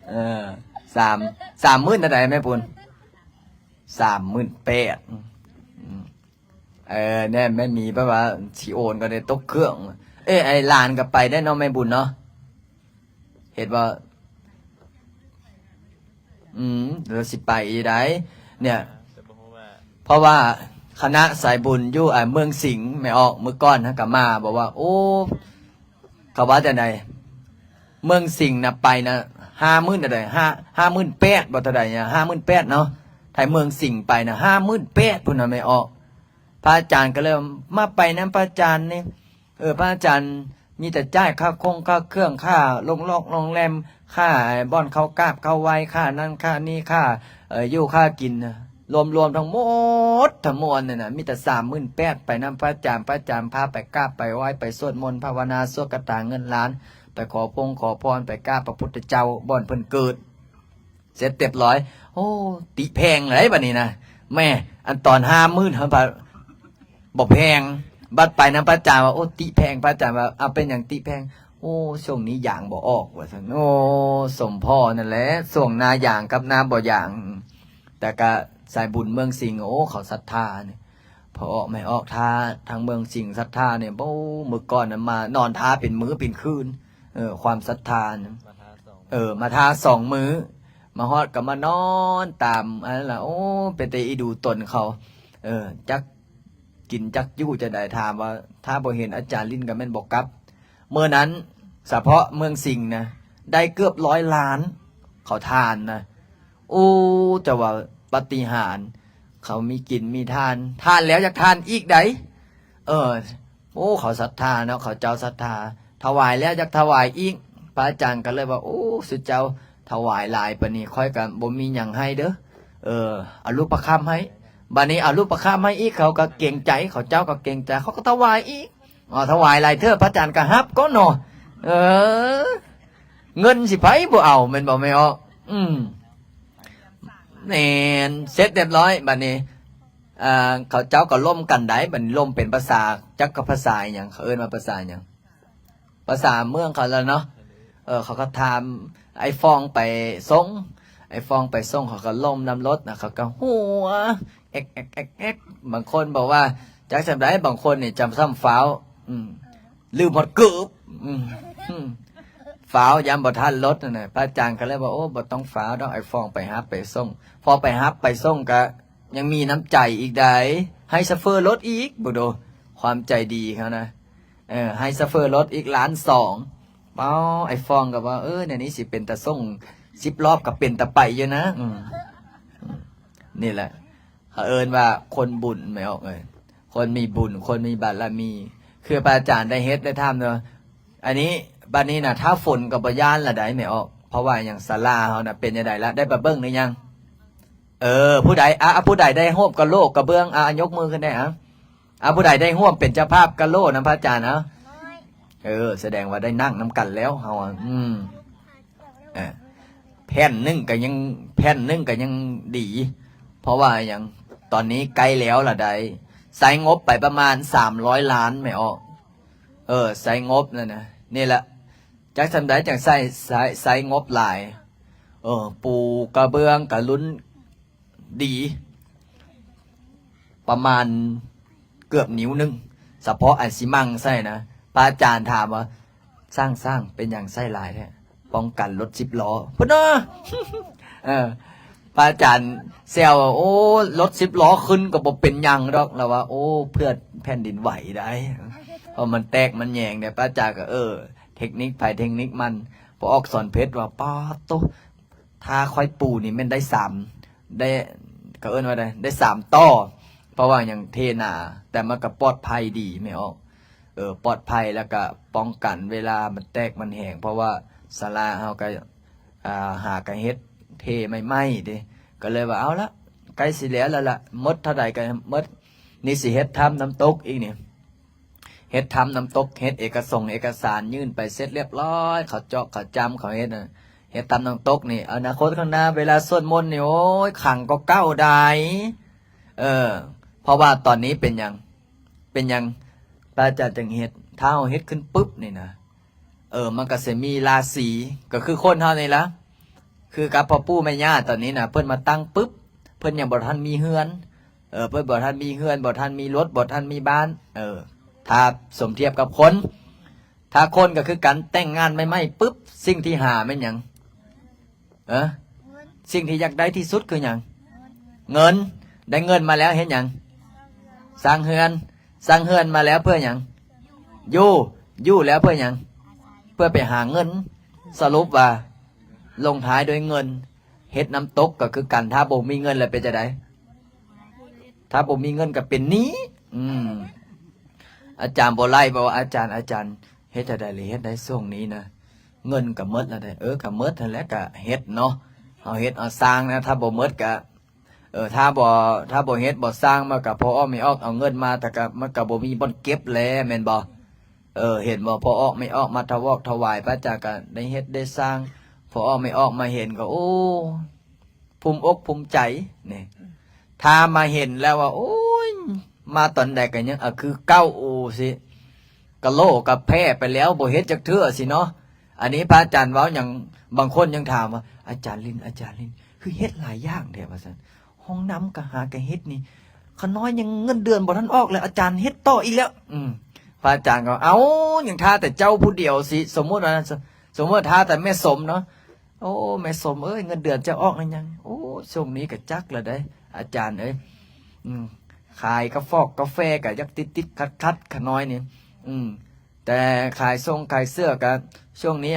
ເອີ ສາມ ສາມໝື່ນເທົ່າໃດແມ່ບຸນ? ສາມໝື່ນແປດ. ອືມ ເອີ ແນ່ ແມ່ໝີແບບວ່າຊິໂອນກໍໄດ້ຕົກເຄື່ອງ. ເອີ ໄອ້ຫຼານກໍໄປໄດ້ເນາະແມ່ບຸນເນາະ ເຫັນບໍ່? ອືມ ລາວຊິໄປຢູ່ໃດ໋ ເນ່ຍ ເພາະວ່າຄະນະສາຍບຸນຢູ່ ອ່າ ເມືອງສິງ ແມ່ອອກ ມື້ກ່ອນຫັ້ນກໍມາ ບອກວ່າ ໂອ້ ເຂົາວ່າຈັ່ງໃດ ເມືອງສິງນະ ໄປນະ ຫ້າໝື່ນເທົ່າໃດ ຫ້າ ຫ້າໝື່ນແປດ ບໍ່ເທົ່າໃດ ຫ້າໝື່ນແປດເນາະ. ໄທເມືອງສິງໄປນະ ຫ້າໝື່ນແປດພຸ້ນນະແມ່ອອກ. ພະອາຈານກໍເລີຍວ່າ ມາໄປນຳພະອາຈານນີ້ ເອີ ພະອາຈານມີແຕ່ຈ່າຍຄ່າຄົງຄ່າເຄື່ອງ ຄ່າໂລງລອກໂລງແລມ ຄ່າບ່ອນເຂົ້າກາບເຂົ້າໄຫວ້ ຄ່ານັ້ນຄ່ານີ້ ຄ່າ ເອີ ຢູ່ຄ່າກິນ ລວມໆທັງໝົດທັງມວນນີ້ນະ ມີແຕ່ສາມໝື່ນແປດ ໄປນຳພະອາຈານ ພະອາຈານພາໄປກາບໄປໄຫວ້ ໄປສວດມົນພາວະນາ ສວດຄາຖາເງິນລ້ານ ໄປຂໍພົງຂໍພອນ ໄປກາບພະພຸດທະເຈົ້າ ບ່ອນເພິ່ນເກີດ ເສັດຮຽບຮ້ອຍ. ໂອ້ ຕິແພງເລີຍບັດນີ້ນະ ແມ່ ອັນຕອນຫ້າໝື່ນຫັ້ນ ບໍ່ແພງ ບັດໄປນຳພະອາຈານວ່າ ໂອ້ ຕິແພງ. ພະອາຈານວ່າ ເອົາ ເປັນຫຍັງຕິແພງ? ໂອ້ ຊ່ວງນີ້ຢາງບໍ່ອອກ ວ່າຊັ້ນ. ໂອ້ ສົມພໍນັ້ນແຫຼະ ຊ່ວງນາຢາງກັບນາບໍ່ຢາງ. ແຕ່ກະສາຍບຸນເມືອງສິງ ໂອ້ ເຂົາສັດທານີ້ ພໍ່ອອກແມ່ອອກ ຖ້າທາງເມືອງສິງສັດທານີ້ ໂອ້ ມື້ກ່ອນນະມານອນຖ້າເປັນມື້ເປັນຄືນ. ເອີ ຄວາມສັດທານະ ເອີ ມາຖ້າສອງມື້ ມາຮອດກໍມານອນຕາມອັນນັ້ນລະ. ໂອ້ ເປັນແຕ່ອີດູຕົນເຂົາ ເອີ ຈັກກິນຈັກຢູ່ຈັ່ງໃດ. ຖາມວ່າຖ້າບໍ່ເຫັນອາຈານຫຼິ້ນກໍແມ່ນບໍ່ກັບ. ມື້ນັ້ນສະເພາະເມືອງສິງນະ ໄດ້ເກືອບຮ້ອຍລ້ານ ເຂົາທານນະ. ໂອ້ ຈະວ່າປາຕິຫານ ເຂົາມີກິນມີທານ ທານແລ້ວຢາກທານອີກໃດ໋. ເອີ ໂອ້ ເຂົາສັດທາເນາະ ເຂົາເຈົ້າສັດທາ ຖວາຍແລ້ວຢາກຖວາຍອີກ. ພະອາຈານກໍເລີຍວ່າ ໂອ້ ສຸເຈົ້າຖວາຍຫຼາຍປານນີ້ ຂ້ອຍກໍບໍ່ມີຫຍັງໃຫ້ເດີ້. ເອີ ເອົາຮູບປະຄຳໃຫ້. ບັດນີ້ເອົາຮູບປະຄຳໃຫ້ອີກ ເຂົາກໍເກງໃຈ ເຂົາເຈົ້າກໍເກງໃຈ ເຂົາກໍຖວາຍອີກ. ເອົາຖວາຍຫຼາຍເທື່ອ ພະອາຈານກໍຮັບກ່ອນເນາະ. ເອີ ເງິນຊິໃຜບໍ່ເອົາ ແມ່ນບໍ່ແມ່ອອກ? ອືມ ແມ່ນ ເສັດຮຽບຮ້ອຍ ບັດນີ້ ອ່າ ເຂົາເຈົ້າກໍລົມກັນໄດ໋ ບັດລົມເປັນພາສາ ຈັກກັບພາສາອີຫຍັງ ເຂົາເອີ້ນວ່າພາສາຫຍັງ ພາສາເມືອງເຂົາລະເນາະ. ເອີ ເຂົາກໍຖາມ ໄອ້ຟອງໄປສົ່ງ ໄອ້ຟອງໄປສົ່ງ ເຂົາກໍລົມນຳລົດນະ ເຂົາກໍຫົວແອກໆໆໆ. ບາງຄົນບອກວ່າ ຈັກສ່ຳໃດ ບາງຄົນນີ້ຈຳສ່ຳຟ້າວ ອືມ ລືມຮອດເກີບ ອືມ ອືມ ຟ້າວຢ້ານບໍ່ທັນລົດຫັ້ນນະ. ພະອາຈານກໍເລີຍວ່າ ໂອ້ ບໍ່ຕ້ອງຟ້າວດອກ ໄອ້ຟອງໄປຮັບໄປສົ່ງ. ພໍໄປຮັບໄປສົ່ງກໍຍັງມີນ້ຳໃຈອີກໃດ໋ ໃຫ້ໂຊເຟີລົດອີກ ເບິ່ງດູ ຄວາມໃຈດີເຂົານະ. ເອີ ໃຫ້ໂຊເຟີລົດອີກລ້ານສອງ. ເອົ້າ ໄອ້ຟອງກໍວ່າ ເອີ ແນວນີ້ຊິເປັນຕາສົ່ງສິບລອບກໍເປັນຕາໄປຢູ່ນະ. ອືມ ອືມ ນີ້ແຫຼະ ເຂົາເອີ້ນວ່າຄົນບຸນ ແມ່ອອກເອີຍ ຄົນມີບຸນ ຄົນມີບາລະມີ. ຄືພະອາຈານໄດ້ເຮັດໄດ້ທຳເນາະ ອັນນີ້ ບັດນີ້ນະ ຖ້າຝົນກໍບໍ່ຢ້ານລະໃດ໋ ແມ່ອອກ. ເພາະວ່າຫຍັງ ສາລາເຮົານະ ເປັນຈັ່ງໃດລະ ໄດ້ປະເບິ່ງຫຼືຍັງ? ເອີ ຜູ້ໃດ ອາ ຜູ້ໃດໄດ້ຮ່ວມກະໂຫຼກກະເບື້ອງ ອາ ຍົກມືຂຶ້ນແດ່ ອາ ອາ ຜູ້ໃດໄດ້ຮ່ວມເປັນເຈົ້າພາບກະໂຫຼນຳພະອາຈານ ເອົາ ເອີ ສະແດງວ່າໄດ້ນັ່ງນຳກັນແລ້ວເຮົາ ອາ ອືມ ເອີ ແຜ່ນໜຶ່ງກໍຍັງ ແຜ່ນໜຶ່ງກໍຍັງດີ ເພາະວ່າຫຍັງ ຕອນນີ້ໃກ້ແລ້ວລະໄດ໋ ໃຊ້ງົບໄປປະມານສາມຮ້ອຍລ້ານ ແມ່ອອກ. ເອີ ໃຊ້ງົບນັ້ນນະ ນີ້ລະ ຈັກສ່ຳໃດຈັ່ງໃຊ້ ໃຊ້ ໃຊ້ງົບຫຼາຍ. ເອີ ປູກະເບື້ອງກະລຸ້ນ ດີ ປະມານເກືອບນິ້ວໜຶ່ງ ສະເພາະອັນຊິໝັ່ງໃສ່ນະ. ພະອາຈານຖາມວ່າ ຊ່າງ ຊ່າງ ເປັນຫຍັງໃສ່ຫຼາຍແທ້? ປ້ອງກັນລົດສິບລໍ້ພຸ້ນເນາະ. ເອີ ພະອາຈານແຊວວ່າ ໂອ້ ລົດສິບລໍ້ຂຶ້ນກໍບໍ່ເປັນຫຍັງດອກ ລາວວ່າ ໂອ້ ເພື່ອແຜ່ນດິນໄຫວໄດ໋ ເພາະມັນແຕກມັນແຍງເດ. ພະອາຈານກໍ ເອີ ເທັກນິກໃຜເທັກນິກມັນ. ພໍອອກສອນເພັດວ່າ ປາດໂຕ ຖ້າຂ້ອຍປູນີ້ແມ່ນໄດ້ສາມ ໄດ້ ເຂົາເອີ້ນວ່າໄດ້ ໄດ້ສາມຕໍ່ ເພາະວ່າຫຍັງ ເທໜາ ແຕ່ມັນກໍປອດໄພດີ ແມ່ອອກ ເອີ ປອດໄພ ແລ້ວກໍປ້ອງກັນເວລາມັນແຕກມັນແຫງ ເພາະວ່າສາລາເຮົາກໍ ອ່າ ຫາກໍເຮັດເທໃໝ່ໆເດ້ ກໍເລີຍວ່າ ເອົາລະ ໃກ້ຊິແລ້ວແລ້ວລະ ໝົດເທົ່າໃດກໍໝົດ. ນີ້ຊິເຮັດຖ້ຳນ້ຳຕົກອີກນີ້ ເຮັດຖ້ຳນ້ຳຕົກ ເຮັດເອກະສົງເອກະສານຍື່ນໄປເສັດຮຽບຮ້ອຍ ເຂົາເຈາະເຂົາຈ້ຳເຂົາເຮັດນະ ເຮັດຖ້ຳນ້ຳຕົກນີ້ ອະນາຄົດຂ້າງໜ້າເວລາສວດມົນນີ້ ໂອ້ຍ ຄັງກວ່າເກົ່າໄດ໋. ເອີ ເພາະວ່າຕອນນີ້ເປັນຫຍັງ ເປັນຫຍັງ ພະອາຈານຈຶ່ງເຮັດ ຖ້າເຮົາເຮັດຂຶ້ນປຶບນີ້ນະ ເອີ ມັນກໍຊິມີລາສີ ກໍຄືຄົນເຮົານີ້ລະ ຄືກັບພໍ່ປູ່ແມ່ຍ່າຕອນນີ້ນະ ເພິ່ນມາຕັ້ງປຶບ ເພິ່ນຍັງບໍ່ທັນມີເຮືອນ ເອີ ເພິ່ນບໍ່ທັນມີເຮືອນ ບໍ່ທັນມີລົດ ບໍ່ທັນມີບ້ານ. ເອີ ຖ້າສົມທຽບກັບຄົນ ຖ້າຄົນກໍຄືກັນ ແຕ່ງງານໃໝ່ໆປຶບ ສິ່ງທີ່ຫາແມ່ນຫຍັງ? ເອີ ສິ່ງທີ່ຢາກໄດ້ທີ່ສຸດຄືຫຍັງ? ເງິນ. ໄດ້ເງິນມາແລ້ວເຮັດຫຍັງ? ສ້າງເຮືອນ. ສ້າງເຮືອນມາແລ້ວເພື່ອຫຍັງ? ຢູ່. ຢູ່ແລ້ວເພື່ອຫຍັງ? ເພື່ອໄປຫາເງິນ. ສະຫຼຸບວ່າລົງທ້າຍດ້ວຍເງິນ. ເຮັດນ້ຳຕົກກໍຄືກັນ ຖ້າບໍ່ມີເງິນແລ້ວເປັນຈັ່ງໃດ? ຖ້າບໍ່ມີເງິນກໍເປັນໜີ້. ອືມ ອາຈານບໍ່ໄລ່ ບອກວ່າ ອາຈານ ອາຈານ ເຮັດຈັ່ງໃດລະເຮັດໄດ້ຊ່ວງນີ້ນະ ເງິນກໍໝົດແລ້ວເດ້. ເອີ ກໍໝົດຫັ້ນແຫຼະ ກໍເຮັດເນາະ ເຮົາເຮັດເອົາສ້າງນະ ຖ້າບໍ່ໝົດກໍ ເອີ ຖ້າບໍ່ ຖ້າບໍ່ເຮັດບໍ່ສ້າງ ມັນກໍພໍ່ອອກແມ່ອອກເອົາເງິນມາ ແຕ່ກໍ ມັນກໍບໍ່ມີບ່ອນເກັບແຫຼະ ແມ່ນບໍ່? ເອີ ເຫັນບໍ່ ພໍ່ອອກແມ່ອອກມາຖະວອກຖະຫວາຍ ພະອາຈານກໍໄດ້ເຮັດໄດ້ສ້າງ ພໍ່ອອກແມ່ອອກມາເຫັນກໍ ໂອ້ ພູມອົກພູມໃຈນີ້. ຖ້າມາເຫັນແລ້ວວ່າ ໂອ້ຍ ມາຕອນໃດກໍຍັງ ອາ ຄືເກົ່າ ໂອ້ ຊິ ກະໂຫຼກະແພ້ໄປແລ້ວ ບໍ່ເຮັດຈັກເທື່ອຊິເນາະ. ອັນນີ້ພະອາຈານເວົ້າຫຍັງ ບາງຄົນຍັງຖາມວ່າ ອາຈານລິນ ອາຈານລິນ ຄືເຮັດຫຼາຍຢ່າງແທ້ ວ່າຊັ້ນ. ຫ້ອງນ້ຳກໍຫາກໍເຮັດນີ້ ຂະນ້ອຍຍັງເງິນເດືອນບໍ່ທັນອອກເລີຍ ອາຈານເຮັດຕໍ່ອີກແລ້ວ. ອືມ ພະອາຈານກໍ ເອົ້າ ຍັງຖ້າແຕ່ເຈົ້າຜູ້ດຽວຊິ ສົມມຸດວ່າ ສົມມຸດຖ້າແຕ່ແມ່ສົມເນາະ. ໂອ້ ແມ່ສົມເອີຍ ເງິນເດືອນຈະອອກແລ້ວຍັງ? ໂອ້ ຊ່ວງນີ້ກໍຈັກລະໄດ໋ ອາຈານເອີຍ. ອືມ ຂາຍກາຟອກກາແຟກໍຍັງຕິດໆຂັດໆ ຂະນ້ອຍນີ້. ອືມ ແຕ່ຂາຍສົ່ງຂາຍເສື້ອກໍຊ່ວງນີ້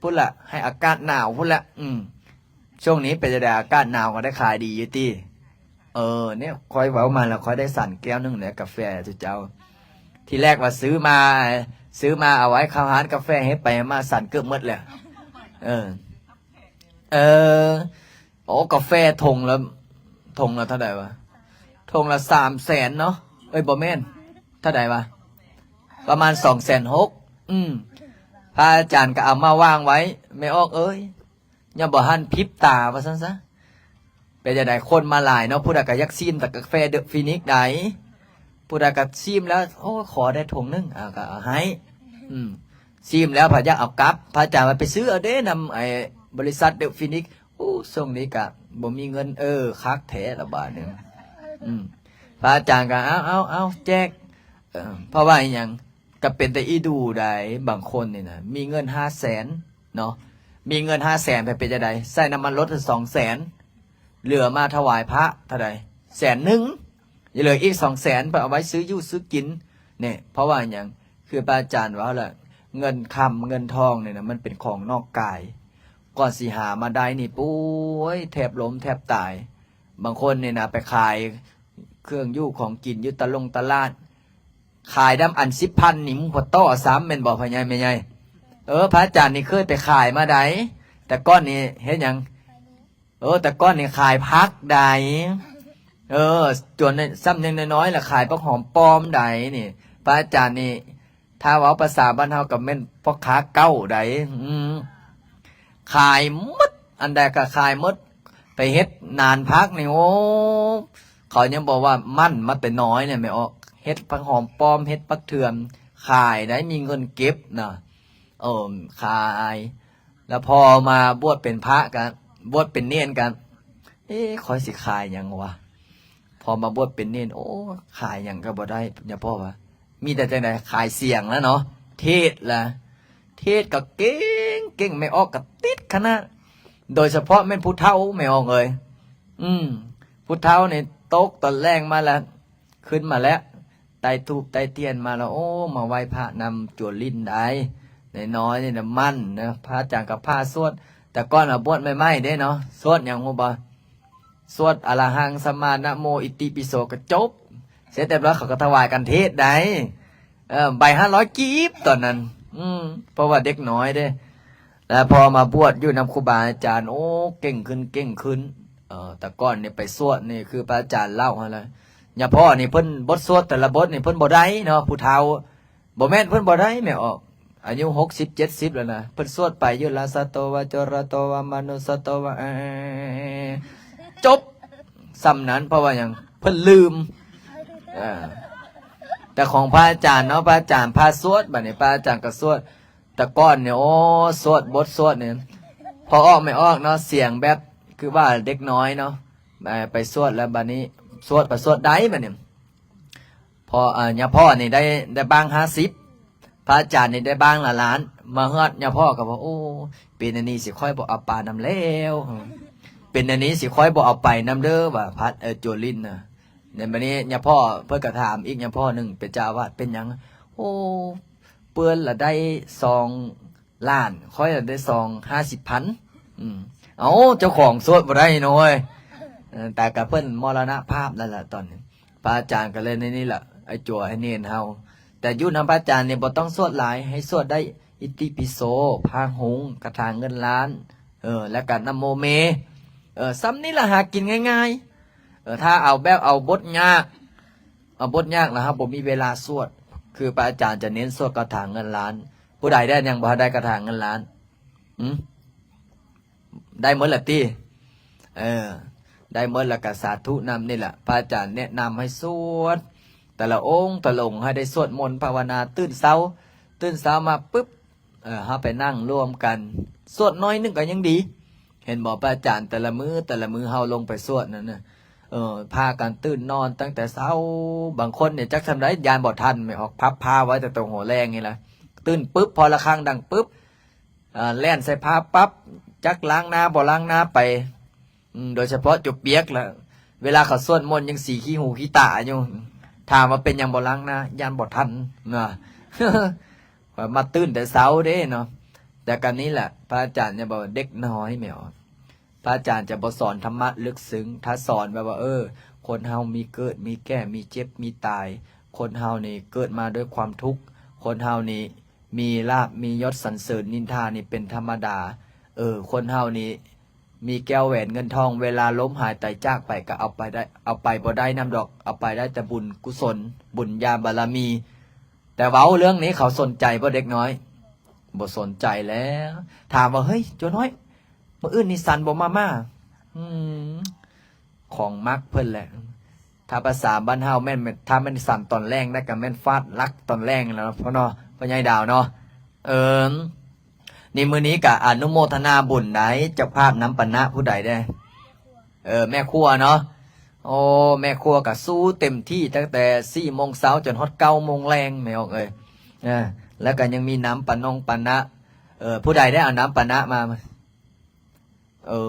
ພຸ້ນລະ ໃຫ້ອາກາດໜາວພຸ້ນລະ. ອືມ ຊ່ວງນີ້ເປັນຈັ່ງໃດ ອາກາດໜາວກໍໄດ້ຂາຍດີຢູ່ຕິ? ເອີ ນີ້ຂ້ອຍເວົ້າມາແລ້ວ ຂ້ອຍໄດ້ສັນແກ້ວໜຶ່ງແລ້ວ ກາແຟເຈົ້າ. ທີແລກວ່າຊື້ມາ ຊື້ມາເອົາໄວ້ເຂົ້າຮ້ານກາແຟ ເຮັດໄປເຮັດມາສັນເກືອບໝົດແລ້ວ. ເອີ ເອີ ໂອ້ ກາແຟຖົງລະ ຖົງລະເທົ່າໃດວະ? ຖົງລະສາມແສນເນາະ. ເອີຍ ບໍ່ແມ່ນ ເທົ່າໃດວະ? ປະມານສອງແສນຫົກ. ອືມ ພະອາຈານກໍເອົາມາວາງໄວ້ ແມ່ອອກເອີຍ ຍັງບໍ່ທັນພິບຕາ ວ່າຊັ້ນຊະ. ເປັນຈັ່ງໃດ ຄົນມາຫຼາຍເນາະ ຜູ້ໃດກໍຢາກຊີມແຕ່ກາແຟເດີຟີນິກໃດ໋ ຜູ້ໃດກໍຊີມແລ້ວ ໂອ້ ຂໍໄດ້ຖົງໜຶ່ງ ອາ ກໍເອົາໃຫ້. ອືມ ຊີມແລ້ວພັດຢາກເອົາກັບ ພະອາຈານວ່າໄປຊື້ເອົາເດ້ນຳໄອ້ບໍລິສັດເດີຟີນິກ. ໂອ້ ຊ່ວງນີ້ກະບໍ່ມີເງິນ ເອີ ຄັກແທ້ລະບາດນີ້. ອືມ ພະອາຈານກໍ ເອົາ ເອົາ ເອົາ ແຈກ ເອີ ເພາະວ່າອີ່ຫຍັງ ກໍເປັນຕາອີ່ດູໃດ໋ ບາງຄົນນີ້ນະ ມີເງິນຫ້າແສນເນາະ ມີເງິນຫ້າແສນ ໄປເປັນຈັ່ງໃດ ໃຊ້ນ້ຳມັນລົດສອງແສນ ເຫຼືອມາຖວາຍພະເທົ່າໃດ ແສນໜຶ່ງ ຍັງເຫຼືອອີກສອງແສນ ໄປເອົາໄວ້ຊື້ຢູ່ຊື້ກິນນີ້. ເພາະວ່າຫຍັງ? ຄືພະອາຈານເວົ້າລະ ເງິນຄຳເງິນທອງນີ້ນະ ມັນເປັນຂອງນອກກາຍ ກ່ອນຊິຫາມາໄດ້ນີ້ ໂອ້ຍ ແທບລົ້ມແທບຕາຍ. ບາງຄົນນີ້ນະ ໄປຂາຍເຄື່ອງຢູ່ຂອງກິນຢູ່ຕະຫຼົງຕະຫຼາດ ຂາຍນຳອັນສິບພັນນີ້ ໝູ່ບໍ່ຕໍ່ຊ້ຳ ແມ່ນບໍ່ພໍ່ໃຫຍ່ແມ່ໃຫຍ່? ເອີ ພະອາຈານນີ້ເຄີຍໄປຂາຍມາໃດ ແຕ່ກ່ອນນີ້ເຮັດຫຍັງ? ເອີ ແຕ່ກ່ອນນີ້ຂາຍຜັກໃດ ເອີ ຈົນຊ້ຳຍັງນ້ອຍໆ ລະຂາຍຜັກຫອມປ້ອມໃດນີ້. ພະອາຈານນີ້ ຖ້າເວົ້າພາສາບ້ານເຮົາກໍແມ່ນພໍ່ຄ້າເກົ່າໃດ໋. ອືມ ຂາຍໝົດ ອັນໃດກໍຂາຍໝົດ. ໄປເຮັດນານຜັກນີ້ ໂອ້ ເຂົາຍັງບອກວ່າໝັ່ນມາແຕ່ນ້ອຍນີ້ແມ່ອອກ ເຮັດຜັກຫອມປ້ອມ ເຮັດຜັກເທືອມ ຂາຍໄດ້ມີເງິນເກັບນະ. ເອີ ຂາຍ ລະພໍມາບວດເປັນພະກະ ບວດເປັນເນນກະ ເອ ຂ້ອຍຊິຂາຍຫຍັງວະ? ພໍມາບວດເປັນເນນ ໂອ້ ຂາຍຫຍັງກໍບໍ່ໄດ້ ຍາພໍ່ວ່າ ມີແຕ່ຈັ່ງໃດ ຂາຍສຽງລະເນາະ ເທດລະ ເທດກໍເກັ່ງ ເກັ່ງ ແມ່ອອກກໍຕິດຂະໜາດ ໂດຍສະເພາະແມ່ນຜູ້ເຖົ້າ ແມ່ອອກເອີຍ. ອືມ ຜູ້ເຖົ້ານີ້ຕົກຕອນແລງມາລະ ຂຶ້ນມາແລ້ວ ໄຕ້ທູບໄຕ້ທຽນມາລະ ໂອ້ ມາໄຫວ້ພະນຳຈົວລິນໄດ໋ ນ້ອຍໆນີ້ນະ ໝັ່ນນະ ພະອາຈານກໍພາສວດ. ແຕ່ກ່ອນມາບວດໃໝ່ໆເດ້ເນາະ ສວດຫຍັງຮູ້ບໍ່? ສວດອະລະຫັງ ສຳມານະໂມ ອິຕິປິໂສ ກໍຈົບ. ເສັດຮຽບຮ້ອຍ ເຂົາກໍຖວາຍກັນເທດໄດ໋ ເອີ ໃບຫ້າຮ້ອຍກີບຕອນນັ້ນ. ອືມ ເພາະວ່າເດັກນ້ອຍເດ້ ແລ້ວພໍມາບວດຢູ່ນຳຄູບາອາຈານ ໂອ້ ເກັ່ງຂຶ້ນ ເກັ່ງຂຶ້ນ. ເອີ ແຕ່ກ່ອນນີ້ໄປສວດນີ້ ຄືພະອາຈານເລົ່າຫັ້ນລະ ຍາພໍ່ນີ້ເພິ່ນ ບົດສວດແຕ່ລະບົດນີ້ເພິ່ນບໍ່ໄດ້ເນາະ ຜູ້ເຖົ້າ ບໍ່ແມ່ນເພິ່ນບໍ່ໄດ້ ແມ່ອອກ ອາຍຸຫົກສິບເຈັດສິບແລ້ວນະ ເພິ່ນສວດໄປຢູ່ ລາຊະໂຕວາ ໂຈລະໂຕວາ ມະນຸດສະໂຕວາ ຈົບ ສ່ຳນັ້ນ. ເພາະວ່າຫຍັງ? ເພິ່ນລືມ. ເອີ ແຕ່ຂອງພະອາຈານເນາະ ພະອາຈານພາສວດ ບາດນີ້ພະອາຈານກໍສວດ. ແຕ່ກ່ອນນີ້ ໂອ້ ສວດ ບົດສວດນີ້ ພໍ່ອອກແມ່ອອກເນາະ ສຽງແບບຄືວ່າເດັກນ້ອຍເນາະ ໄປ ໄປສວດແລ້ວ ບາດນີ້ສວດ ໄປສວດໄດ້ ບາດນີ້ ພໍ່ ເອີ ຍາພໍ່ນີ້ໄດ້ ໄດ້ບ້າງຫ້າສິບ ພະອາຈານນີ້ໄດ້ບ້າງລະລ້ານ. ມາຮອດຍາພໍ່ກໍວ່າ ໂອ້ ເປັນອັນນີ້ຊິຂ້ອຍບໍ່ເອົາປານຳແລ້ວ ເປັນອັນນີ້ຊິຂ້ອຍບໍ່ເອົາໄປນຳເດີວ່າ ພັດ ເອີ ໂຈລິນນະ. ໃນບັດນີ້ຍາພໍ່ເພິ່ນກໍຖາມອີກ ຍາພໍ່ໜຶ່ງເປັນເຈົ້າອາວາດ ເປັນຫຍັງ? ໂອ້ ເພິ່ນລະໄດ້ຊອງລ້ານ ຂ້ອຍລະໄດ້ຊອງຫ້າສິບພັນ. ອືມ ເອົ້າ ເຈົ້າຂອງສວດບໍ່ໄດ້ເນາະເວີຍ. ເອີ ແຕ່ກະເພິ່ນມໍລະນະພາບແລ້ວລະຕອນນີ້. ພະອາຈານກໍເລີຍໃນນີ້ລະ ໄອ້ຈົວໃຫ້ເນນເຮົາ. ແຕ່ຢູ່ນຳພະອາຈານນີ້ບໍ່ຕ້ອງສວດຫຼາຍ, ໃຫ້ສວດໄດ້ອິຕິປິໂສ, ພາຫຸງ, ຄາຖາເງິນລ້ານ, ເອີ ແລ້ວກໍນະໂມເມ. ເອີ ສ່ຳນີ້ລະ ຫາກິນງ່າຍໆ. ເອີ ຖ້າເອົາແບບເອົາບົດຍາກ, ເອົາບົດຍາກລະເຮົາບໍ່ມີເວລາສວດ. ຄືພະອາຈານຈະເນັ້ນສວດຄາຖາເງິນລ້ານ. ຜູ້ໃດໄດ້ຍັງບໍ່ໄດ້ຄາຖາເງິນລ້ານ? ຫື? ໄດ້ໝົດລະຕິ? ເອີ ໄດ້ໝົດລະກະສາທຸນຳ. ນີ້ລະ ພະອາຈານແນະນຳໃຫ້ສວດ ແຕ່ລະອົງແຕ່ລະອົງ ໃຫ້ໄດ້ສວດມົນພາວະນາຕື່ນເຊົ້າ. ຕື່ນເຊົ້າມາປຶບ ເອີ ເຮົາໄປນັ່ງລວມກັນ ສວດໜ້ອຍໜຶ່ງກໍຍັງດີ. ເຫັນບໍ່ ພະອາຈານແຕ່ລະມື້ ແຕ່ລະມື້ເຮົາລົງໄປສວດນັ້ນນະ ເອີ ພາກັນຕື່ນນອນຕັ້ງແຕ່ເຊົ້າ. ບາງຄົນນີ້ຈັກຊ່ຳໃດ ຢ້ານບໍ່ທັນ ແມ່ອອກພັບພາໄວ້ຕັ້ງແຕ່ຫົວແລງນີ້ລະ. ຕື່ນປຶບ ພໍລະຄັງດັງປຶບ ອ່າ ແລ່ນໃສ່ຜ້າປັບ ຈັກລ້າງໜ້າບໍ່ລ້າງໜ້າໄປ. ອືມ ໂດຍສະເພາະຈົວປຽກລະ ເວລາເຂົາສວດມົນຍັງສີຂີ້ຫູຂີ້ຕາຢູ່. ຖາມວ່າເປັນຫຍັງບໍ່ລ້າງໜ້າ? ຢ້ານບໍ່ທັນນະ. ຂ້ອຍມາຕື່ນແຕ່ເຊົ້າເດ້ເນາະ. ແຕ່ກະນີ້ແຫຼະ ພະອາຈານຈະບອກວ່າເດັກນ້ອຍແມ່ອອກ ພະອາຈານຈະບໍ່ສອນທຳມະເລິກເຊິ່ງ. ຖ້າສອນແບບວ່າ ເອີ ຄົນເຮົາມີເກີດ ມີແກ່ ມີເຈັບ ມີຕາຍ, ຄົນເຮົານີ້ເກີດມາດ້ວຍຄວາມທຸກ, ຄົນເຮົານີ້ ມີລາບມີຍົດສັນເສີນນິນທານີ້ເປັນທຳມະດາ. ເອີ ຄົນເຮົານີ້ມີແກ້ວແຫວນເງິນທອງ ເວລາລົ້ມຫາຍຕາຍຈາກໄປກໍເອົາໄປໄດ້ ເອົາໄປບໍ່ໄດ້ນຳດອກ, ເອົາໄປໄດ້ແຕ່ບຸນກຸສົນ ບຸນຍາບາລະມີ. ແຕ່ເວົ້າເລື່ອງນີ້ເຂົາສົນໃຈບໍ່ເດັກນ້ອຍ? ບໍ່ສົນໃຈແລ້ວ. ຖາມວ່າ ເຮີ້ຍ ໂຈນ້ອຍ ມື້ອື່ນນີ້ສັນບໍ່ມາມ່າ? ອືມ ຂອງມັກເພິ່ນແຫຼະ. ຖ້າພາສາບ້ານເຮົາແມ່ນ ແມ່ນ ຖ້າແມ່ນສັນຕອນແລງໄດ້ກໍແມ່ນຟາດຫຼັກຕອນແລງແລ້ວເນາະ ພໍ່ເນາະ ພໍ່ໃຫຍ່ດາວເນາະ. ເອີ ນີ້ມື້ນີ້ກໍອະນຸໂມທະນາບຸນໄດ້ ເຈົ້າພາບນຳປະນະຜູ້ໃດເດ້? ເອີ ແມ່ຄົວເນາະ. ໂອ້ ແມ່ຄົວກໍສູ້ເຕັມທີ່ຕັ້ງແຕ່ສີ່ໂມງເຊົ້າຈົນຮອດເກົ້າໂມງແລງ ແມ່ອອກເອີຍ. ເອີ ແລ້ວກໍຍັງມີນຳປະນົງປະນະ. ເອີ ຜູ້ໃດໄດ້ເອົານຳປະນະມາ? ເອີ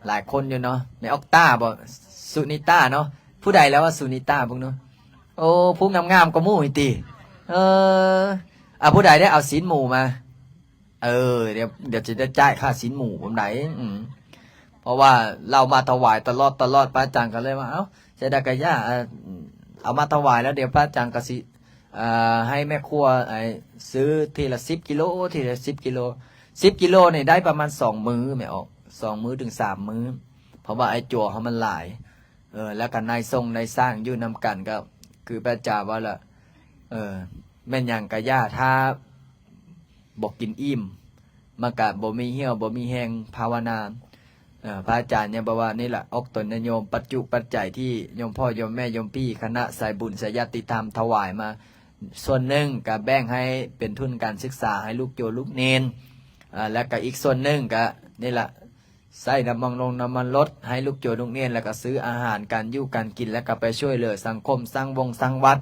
ຫຼາຍຄົນຢູ່ເນາະ ແມ່ອອກຕາບໍ? ສຸນິຕາເນາະ. ຜູ້ໃດແລ້ວວ່າສຸນິຕາເບິ່ງເນາະ? ໂອ້ ຜູ້ງາມໆກວ່າໝູ່ອີກຕິ. ເອີ ອາ ຜູ້ໃດໄດ້ເອົາຊີ້ນໝູມາ? ເອີ ດຽວ ດຽວຊິໄດ້ຈ່າຍຄ່າຊີ້ນໝູນຳໃດ. ອືມ ເພາະວ່າລາວມາຖວາຍຕະຫຼອດ ຕະຫຼອດ ພະອາຈານກໍເລີຍວ່າ ເອົ້າ ຈະໄດ້ກະຢ່າ ເອົາມາຖວາຍແລ້ວ ດຽວພະອາຈານກໍຊິ ເອີ ໃຫ້ແມ່ຄົວ ໄອ້ ຊື້ທີລະສິບກິໂລ ທີລະສິບກິໂລ. ສິບກິໂລນີ້ໄດ້ປະມານສອງມື້ແມ່ອອກ ສອງມື້ເຖິງສາມມື້ ເພາະວ່າໄອ້ຈົວເຮົາມັນຫຼາຍ. ເອີ ແລ້ວກໍນາຍຊົງນາຍຊ່າງຢູ່ນຳກັນ ກໍຄືພະອາຈານວ່າລະ ເອີ ແມ່ນຫຍັງກໍຢ່າ ຖ້າບໍ່ກິນອີ່ມ ມັນກະບໍ່ມີຮຽວບໍ່ມີແຮງພາວະນາ. ເອີ ພະອາຈານຍັງບອກວ່າ ນີ້ລະ ອອກຕົນຍາດໂຍມ ປັດຈຸປັດໄຈທີ່ໂຍມພໍ່ໂຍມແມ່ໂຍມພີ່ຄະນະສາຍບຸນສາຍຍາດຕິທຳຖວາຍມາ ສ່ວນໜຶ່ງກະແບ່ງໃຫ້ເປັນທຶນການສຶກສາໃຫ້ລູກໂຈລູກເນນ ອາ ແລ້ວກະອີກສ່ວນໜຶ່ງກະນີ້ລະ ໃຊ້ນ້ຳມັນລົງນ້ຳມັນລົດໃຫ້ລູກໂຈລູກເນນ ແລ້ວກະຊື້ອາຫານການຢູ່ການກິນ ແລ້ວກະໄປຊ່ວຍເຫຼືອສັງຄົມ ສ້າງວົງສ້າງວັດ.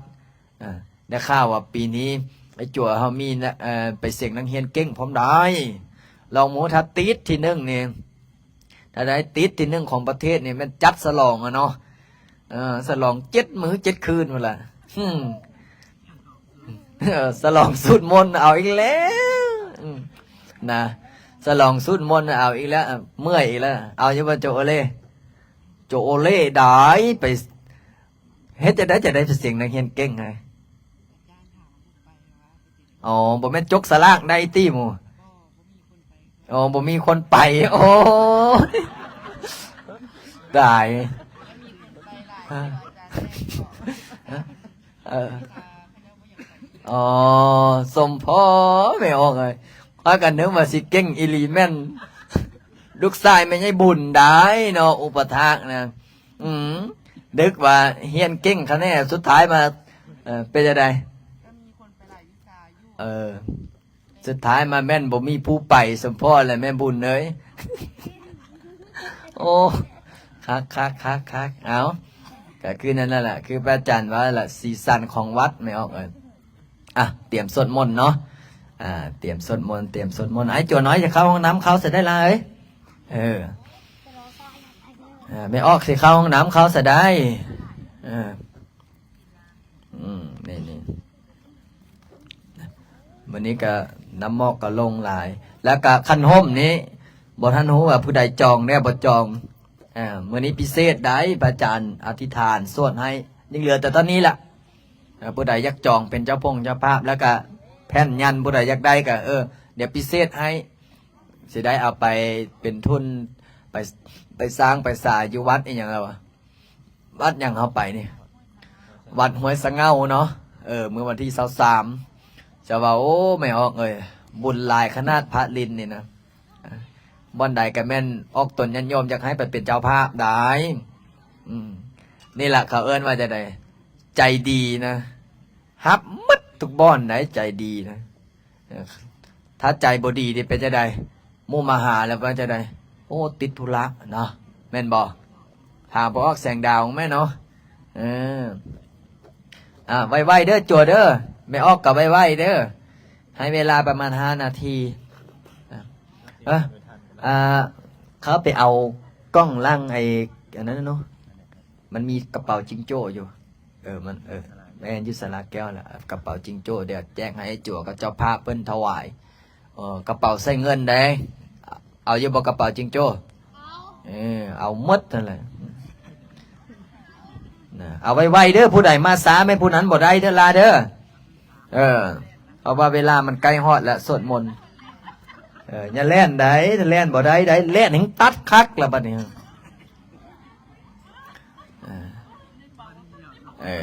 ອາ ໄດ້ຂ່າວວ່າປີນີ້ໄອ້ຈົວເຮົາມີນະ ເອີ ໄປເສັງນັກຮຽນເກັ່ງພ້ອມໄດ໋. ລອງໝູ ຖ້າຕິດທີໜຶ່ງນີ້ ຖ້າໄດ້ຕິດທີໜຶ່ງຂອງປະເທດນີ້ ແມ່ນຈັດສະຫຼອງອະເນາະ. ເອີ ສະຫຼອງເຈັດມື້ເຈັດຄືນພຸ້ນລະ. ຫືມ ເອີ ສະຫຼອງສູດມົນເອົາອີກແລ້ວ. ອືມ ນະ ສະຫຼອງສູດມົນເອົາອີກແລ້ວ. ເມື່ອຍອີກແລ້ວ. ເອົາຢູ່ບໍ່ ໂຈໂອເລ? ໂຈໂອເລໄດ້ໄປ ເຮັດຈັ່ງໃດ ຈັ່ງໃດໄປເສັງນັກຮຽນເກັ່ງໃຫ້? ອໍ ບໍ່ແມ່ນຈົກສະຫຼາກໄດ້ຕິໝູ່? ອໍ ບໍ່ມີຄົນໄປ. ໂອ້ຍ ຕາຍ. ເອີ ອໍ ສົມພໍແມ່ອອກເອີຍ. ຂ້ອຍກໍນຶກວ່າຊິເກັ່ງອີ່ຫຼີ ແມ່ນລູກຊາຍແມ່ໃຫຍ່ບຸນໄດ໋ເນາະ ອຸປະຖາກນະ. ອືມ ນຶກວ່າຮຽນເກັ່ງຄະແນນ ສຸດທ້າຍມາ ເອີ ເປັນຈັ່ງໃດ? ເອີ ສຸດທ້າຍມາແມ່ນບໍ່ມີຜູ້ໄປ ສົມພໍແຫຼະແມ່ບຸນເອີຍ. ໂອ້ ຄັກໆໆໆ. ເອົາ ກໍຄືນັ້ນລະ ຄືພະອາຈານວ່າລະ ສີສັນຂອງວັດແມ່ອອກເອີຍ. ອ່ະ ຕຽມສວດມົນເນາະ ອ່າ ຕຽມສວດມົນ ຕຽມສວດມົນ. ໄອ້ຈົວນ້ອຍຈະເຂົ້າຫ້ອງນ້ຳ ເຂົ້າຊະໄດ້ລະເອີຍ. ເອີ ແມ່ອອກຊິເຂົ້າຫ້ອງນ້ຳ ເຂົ້າຊະໄດ້. ເອີ ອືມ ນີ້ໆ ມື້ນີ້ກະນ້ຳໝອກກະລົງຫຼາຍ ແລ້ວກະຄັນຮົ່ມນີ້ ບໍ່ທັນຮູ້ວ່າຜູ້ໃດຈອງແດ່ບໍ່ຈອງ. ເອີ ມື້ນີ້ພິເສດໃດ໋ ພະອາຈານອະທິຖານສວດໃຫ້ ຍັງເຫຼືອແຕ່ຕອນນີ້ລະ. ເອີ ຜູ້ໃດຢາກຈອງເປັນເຈົ້າພົງເຈົ້າພາບ ແລ້ວກະແຜ່ນຍັນ ຜູ້ໃດຢາກໄດ້ກະ ເອີ ດຽວພິເສດໃຫ້ ຊິໄດ້ເອົາໄປເປັນທຶນ ໄປ ໄປສ້າງໄປສາຢູ່ວັດອີ່ຫຍັງລະວະ ວັດຫຍັງເຮົາໄປນີ້ ວັດຫ້ວຍສະເຫງົາເນາະ. ເອີ ມື້ວັນທີຊາວສາມ ຈະວ່າ ໂອ້ ແມ່ອອກເອີຍ ບຸນຫຼາຍຂະໜາດພະຫຼິ້ນນີ້ນະ. ບ່ອນໃດກະແມ່ນອອກຕົນຍາດໂຍມ ຢາກໃຫ້ໄປເປັນເຈົ້າພາບໄດ້. ອືມ ນີ້ລະເຂົາເອີ້ນວ່າຈັ່ງໃດ ໃຈດີນະ ຮັບໝົດທຸກບ່ອນໄດ໋ ໃຈດີນະ. ເອີ ຖ້າໃຈບໍ່ດີນີ້ເປັນຈັ່ງໃດ ໝູ່ມາຫາແລ້ວວ່າຈັ່ງໃດ ໂອ້ ຕິດທຸລະເນາະ ແມ່ນບໍ່? ຫາບໍ່ອອກແສງດາວແມ່ນເນາະ. ເອີ ອ່າ ໄວໆເດີ ຈົວເດີ ແມ່ອອກກະໄວໆເດີ ໃຫ້ເວລາປະມານຫ້ານາທີ. ເອີ ອ່າ ເຂົາໄປເອົາກ່ອງຫຼັງໄອ້ອັນນັ້ນເນາະ ມັນມີກະເປົາຈິງໂຈ້ຢູ່. ເອີ ມັນ ເອີ ແມ່ນຢູ່ສາລາແກ້ວລະ ກະເປົາຈິງໂຈ້ ດຽວແຈກໃຫ້ໄອ້ຈົວກັບເຈົ້າພາບເພິ່ນຖວາຍ. ເອີ ກະເປົາໃສ່ເງິນເດ້ ເອົາຢູ່ບໍ່ກະເປົາຈິງໂຈ້? ເອີ ເອົາໝົດຫັ້ນແຫຼະ. ນະ ເອົາໄວໆເດີ ຜູ້ໃດມາຊ້າແມ່ນຜູ້ນັ້ນບໍ່ໄດ້ເດີລາເດີ. ເອີ ເພາະວ່າເວລາມັນໃກ້ຮອດແລ້ວ ສວດມົນ. ເອີ ຢ່າແລ່ນໃດ໋ ຖ້າແລ່ນບໍ່ໄດ້ໃດ໋ ແລ່ນແຮ່ງຕັດຄັກລະບັດນີ້. ເອີ ເອີ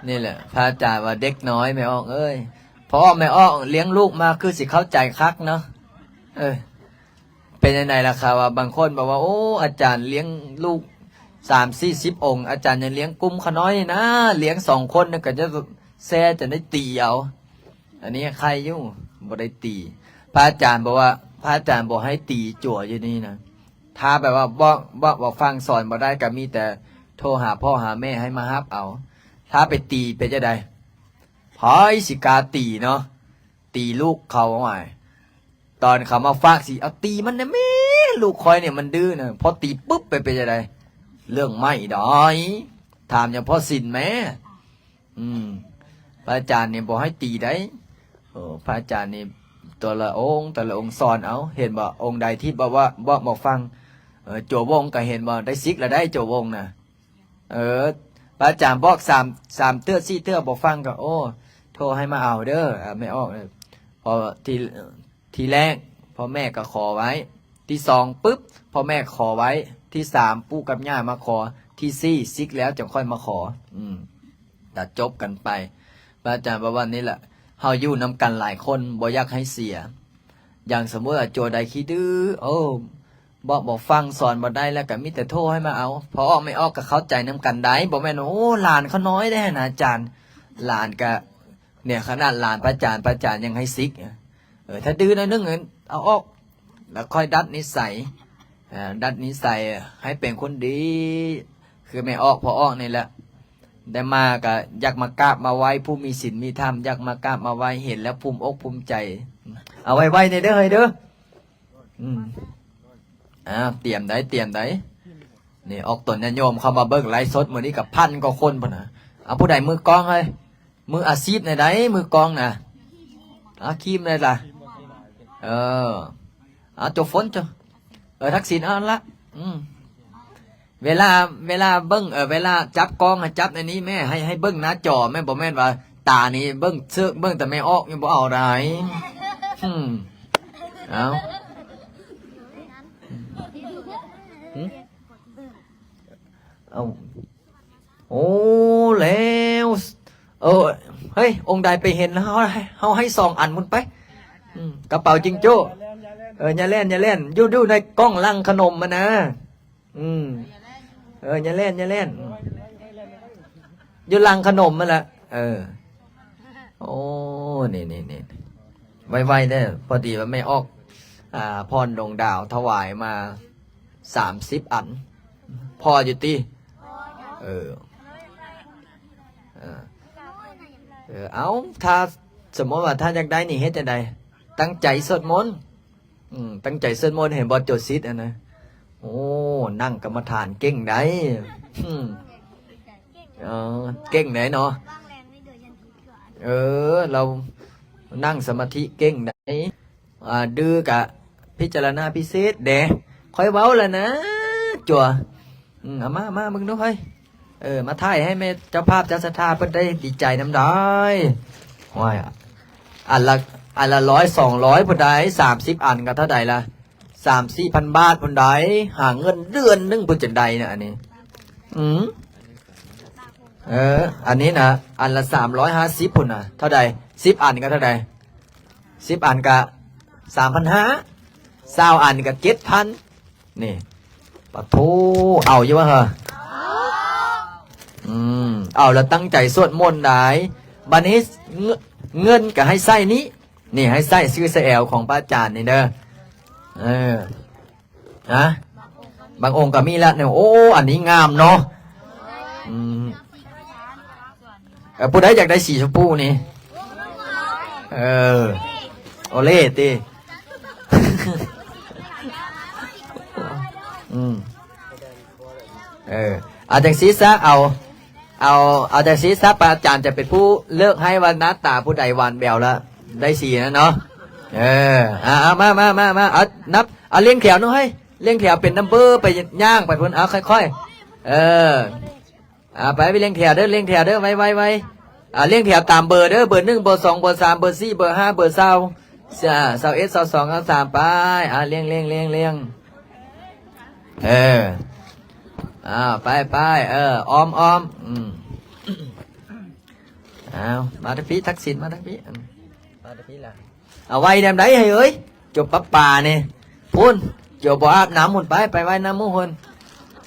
ນີ້ແຫຼະ ພະອາຈານວ່າເດັກນ້ອຍແມ່ອອກເອີຍ ພໍ່ແມ່ອອກລ້ຽງລູກມາຄືຊິເຂົ້າໃຈຄັກເນາະ. ເອີ ເປັນຈັ່ງໃດລະຄະ ວ່າບາງຄົນບອກວ່າ ໂອ້ ອາຈານລ້ຽງລູກສາມສີ່ສິບອົງ ອາຈານຍັງລ້ຽງກຸ້ມຂະນ້ອຍນີ້ນະ ລ້ຽງສອງຄົນນີ້ກະຈະແຊ ຈະໄດ້ຕີເອົາ. ອັນນີ້ໄຄຢູ່ ບໍ່ໄດ້ຕີ. ພະອາຈານບອກວ່າ ພະອາຈານບໍ່ໃຫ້ຕີຈົວຢູ່ນີ້ນະ. ຖ້າແບບວ່າເວົ້າ ເວົ້າ ເວົ້າຟັງສອນບໍ່ໄດ້ ກະມີແຕ່ໂທຫາພໍ່ຫາແມ່ໃຫ້ມາຮັບເອົາ. ຖ້າໄປຕີເປັນຈັ່ງໃດ? ໃຜຊິກ້າຕີເນາະ ຕີລູກເຂົາ. ຕອນເຂົາມາຝາກຊິ ເອົາຕີມັນແດ່ແມ່ ລູກຂ້ອຍນີ້ມັນດື້ນະ. ພໍຕີປຶບໄປເປັນຈັ່ງໃດ? ເລື່ອງໃໝ່ດອຍ ຖາມຫຍັງພໍ່ສິນແມ້. ອືມ ພະອາຈານນີ້ບໍ່ໃຫ້ຕີໃດ໋. ເອີ ພະອາຈານນີ້ແຕ່ລະອົງ ແຕ່ລະອົງສອນເອົາ. ເຫັນບໍ່ ອົງໃດທີ່ບອກວ່າ ບອກບໍ່ຟັງ ເອີ ຈົວວົງກະເຫັນບໍ່ ໄດ້ສິກລະໄດ໋ ຈົວວົງນະ. ເອີ ພະອາຈານບອກສາມ ສາມເທື່ອສີ່ເທື່ອບໍ່ຟັງກະ ໂອ້ ໂທໃຫ້ມາເອົາເດີ ແມ່ອອກ. ເພາະທີ່ ທີແລກພໍ່ແມ່ກະຂໍໄວ້ ທີສອງປຶບ ພໍ່ແມ່ຂໍໄວ້ ທີສາມປູ່ກັບຍ່າມາຂໍ ທີສີ່ສິກແລ້ວຈັ່ງຄ່ອຍມາຂໍ. ອືມ ກະຈົບກັນໄປ. ພະອາຈານວ່າ ວ່ານີ້ແຫຼະ ເຮົາຢູ່ນຳກັນຫຼາຍຄົນບໍ່ຢາກໃຫ້ເສຍ. ຢ່າງສົມມຸດວ່າ ໂຈໃດຂີ້ດື້ ໂອ້ ບອກບໍ່ຟັງ ສອນບໍ່ໄດ້ ແລ້ວກະມີແຕ່ໂທໃຫ້ມາເອົາ. ພໍ່ອອກແມ່ອອກກະເຂົ້າໃຈນຳກັນໄດ໋ ບໍ່ແມ່ນວ່າ ໂອ້ ຫຼານເຂົານ້ອຍເດ້ຫັ້ນນະອາຈານ ຫຼານກະ ເນຍ ຂະໜາດຫຼານພະອາຈານ ພະອາຈານຍັງໃຫ້ສິກ. ເອີ ຖ້າດື້ໜ້ອຍໜຶ່ງ ເອົາອອກ ແລ້ວຄ່ອຍດັດນິໄສ ເອີ ດັດນິໄສໃຫ້ເປັນຄົນດີ ຄືແມ່ອອກ ພໍ່ອອກນີ້ແຫຼະ. ໄດ້ມາກະຢາກມາກາບມາໄຫວ້ຜູ້ມີສິນມີທຳ ຢາກມາກາບມາໄຫວ້ ເຫັນແລ້ວພູມອົກພູມໃຈ. ເອົາໄວໆແດ່ເດີເຮີຍເດີ. ອືມ ອ້າວ ຕຽມໃດ໋ ຕຽມໃດ໋. ນີ້ອອກຕົນຍາດໂຍມເຂົ້າມາເບິ່ງໄລຟ໌ສົດມື້ນີ້ກະພັນກວ່າຄົນພຸ້ນນະ. ເອົາ ຜູ້ໃດມືກ້ອງເຮີຍ ມືອາຊີບແນວໃດ ມືກ້ອງນະ? ເອົາ ຄີມໃດລະ? ເອີ ເອົາ ໂຈຝົນ ໂຈ ເອີ ທັກສິນ ເອົາລະ. ອືມ ເວລາ ເວລາເບິ່ງ ເອີ ເວລາຈັບກ້ອງໃຫ້ຈັບໃນນີ້ແມ້ ໃຫ້ ໃຫ້ເບິ່ງໜ້າຈໍແມ້ ບໍ່ແມ່ນວ່າຕານີ້ເບິ່ງເຊີກ ເບິ່ງແຕ່ແມ່ອອກ ຍັງບໍ່ເອົາໃດ. ອືມ ເອົາ ຫຶ ເອົາ ໂອ້ ແລ້ວ ເອີ ເຮີຍ ອົງໃດໄປເຫັນ ເຮົາ ເຮົາໃຫ້ສອງອັນພຸ້ນໄປ. ອືມ ກະເປົາຈິງໂຈ້ ເອີ ຢ່າແລ່ນ ຢ່າແລ່ນ ຢູ່ ຢູ່ໃນກ່ອງຫຼັງຂະໜົມຫັ້ນນະ. ອືມ ເອີ ຢ່າແລ່ນ ຢ່າແລ່ນ ຢູ່ຫຼັງຂະໜົມຫັ້ນລະ. ເອີ ໂອ້ ນີ້ໆໆ ໄວໆເດີ ພໍດີວ່າແມ່ອອກ ອ່າ ພອນດວງດາວຖວາຍມາສາມສິບອັນ ພໍຢູ່ຕິ? ເອີ ເອີ ເອີ ເອົາ ຖ້າສົມມຸດວ່າທ່ານຢາກໄດ້ນີ້ເຮັດຈັ່ງໃດ? ຕັ້ງໃຈສວດມົນ. ອືມ ຕັ້ງໃຈສວດມົນໃຫ້ບອດໂຈສິດຫັ້ນນະ. ໂອ້ ນັ່ງກຳມະຖານເກັ່ງໃດ໋. ອືມ ເອີ ເກັ່ງໃດ໋ເນາະ. ເອີ ລາວນັ່ງສະມາທິເກັ່ງໃດ໋. ອ່າ ດື້ກະພິຈາລະນາພິເສດເດ້. ຂ້ອຍເວົ້າແລ້ວນະ ຈົວ. ອືມ ເອົາມາ ມາເບິ່ງດູເຮີ້ຍ. ເອີ ມາຖ່າຍໃຫ້ແມ່ເຈົ້າພາບເຈົ້າສັດທາເພິ່ນໄດ້ດີໃຈນຳໄດ໋. ໂອ້ຍ ອັນລະ ອັນລະຮ້ອຍສອງຮ້ອຍພຸ້ນໃດ໋ ສາມສິບອັນກໍເທົ່າໃດລະ ສາມສີ່ພັນບາດພຸ້ນໃດ໋ ຫາເງິນເດືອນໜຶ່ງພຸ້ນຈັ່ງໃດນະ ອັນນີ້. ອືມ ເອີ ອັນນີ້ນະ ອັນລະສາມຮ້ອຍຫ້າສິບພຸ້ນນະ ເທົ່າໃດ? ສິບອັນກໍເທົ່າໃດ? ສິບອັນກະສາມພັນຫ້າ ຊາວອັນກະເຈັດພັນ. ນີ້ ປະໂທ ເອົາຢູ່ບໍ່ເຮີ້ຍ? ອືມ ເອົາແລ້ວຕັ້ງໃຈສວດມົນໄດ໋. ບັດນີ້ ເງິນ ເງິນກໍໃຫ້ໃຊ້ນີ້ ນີ້ ໃຫ້ໃຊ້ຊື່ສະແອວຂອງພະອາຈານນີ້ເດີ. ເອີ ຮະ ບາງອົງກໍມີແລ້ວນີ້. ໂອ້ ອັນນີ້ງາມເນາະ. ອືມ ເອີ ຜູ້ໃດຢາກໄດ້ສີຊົມພູນີ້? ເອີ ໂອເລ່ຕິ. ອືມ ເອີ ເອົາຈັ່ງຊີ້ຊະ ເອົາ ເອົາ ເອົາຈັ່ງຊີ້ຊະ ພະອາຈານຈະເປັນຜູ້ເລືອກໃຫ້ວ່າໜ້າຕາຜູ້ໃດຫວານແຫວວລະໄດ້ສີນັ້ນເນາະ. ເອີ ເອົາ ເອົາ ມາ ມາ ມາ ມາ ເອົາ ນັບ ເອົາລຽງແຖວໜ້ອຍ ລຽງແຖວເປັນນຳເບີ ໄປຍ່າງໄປພຸ້ນ. ເອົາ ຄ່ອຍໆ ເອີ ອ່າ ໄປ ໄປລຽງແຖວເດີ ລຽງແຖວເດີ ໄວໆໆ. ອ່າ ລຽງແຖວຕາມເບີເດີ ເບີໜຶ່ງ ເບີສອງ ເບີສາມ ເບີສີ່ ເບີຫ້າ ເບີຊາວ ຊາ ຊາວເອັດ ຊາວສອງ ຊາວສາມ ໄປ. ອ່າ ລຽງ ລຽງ ລຽງ ລຽງ. ເອີ ອ່າ ໄປ ໄປ ເອີ ອ້ອມ ອ້ອມ. ອືມ ເອົາ ມາທາງພີ້ ທັກສິນ ມາທາງພີ້ ອືມ ມາທາງພີ້ລະ. ເອົາໄວ້ແນມໃດເຮີ້ຍເອີຍ ຈົບປະປານີ້ ພຸ້ນ ເຈົ້າບໍ່ອາບນ້ຳພຸ້ນ ໄປ ໄປໄວ້ນ້ຳໝູ່ພຸ້ນ.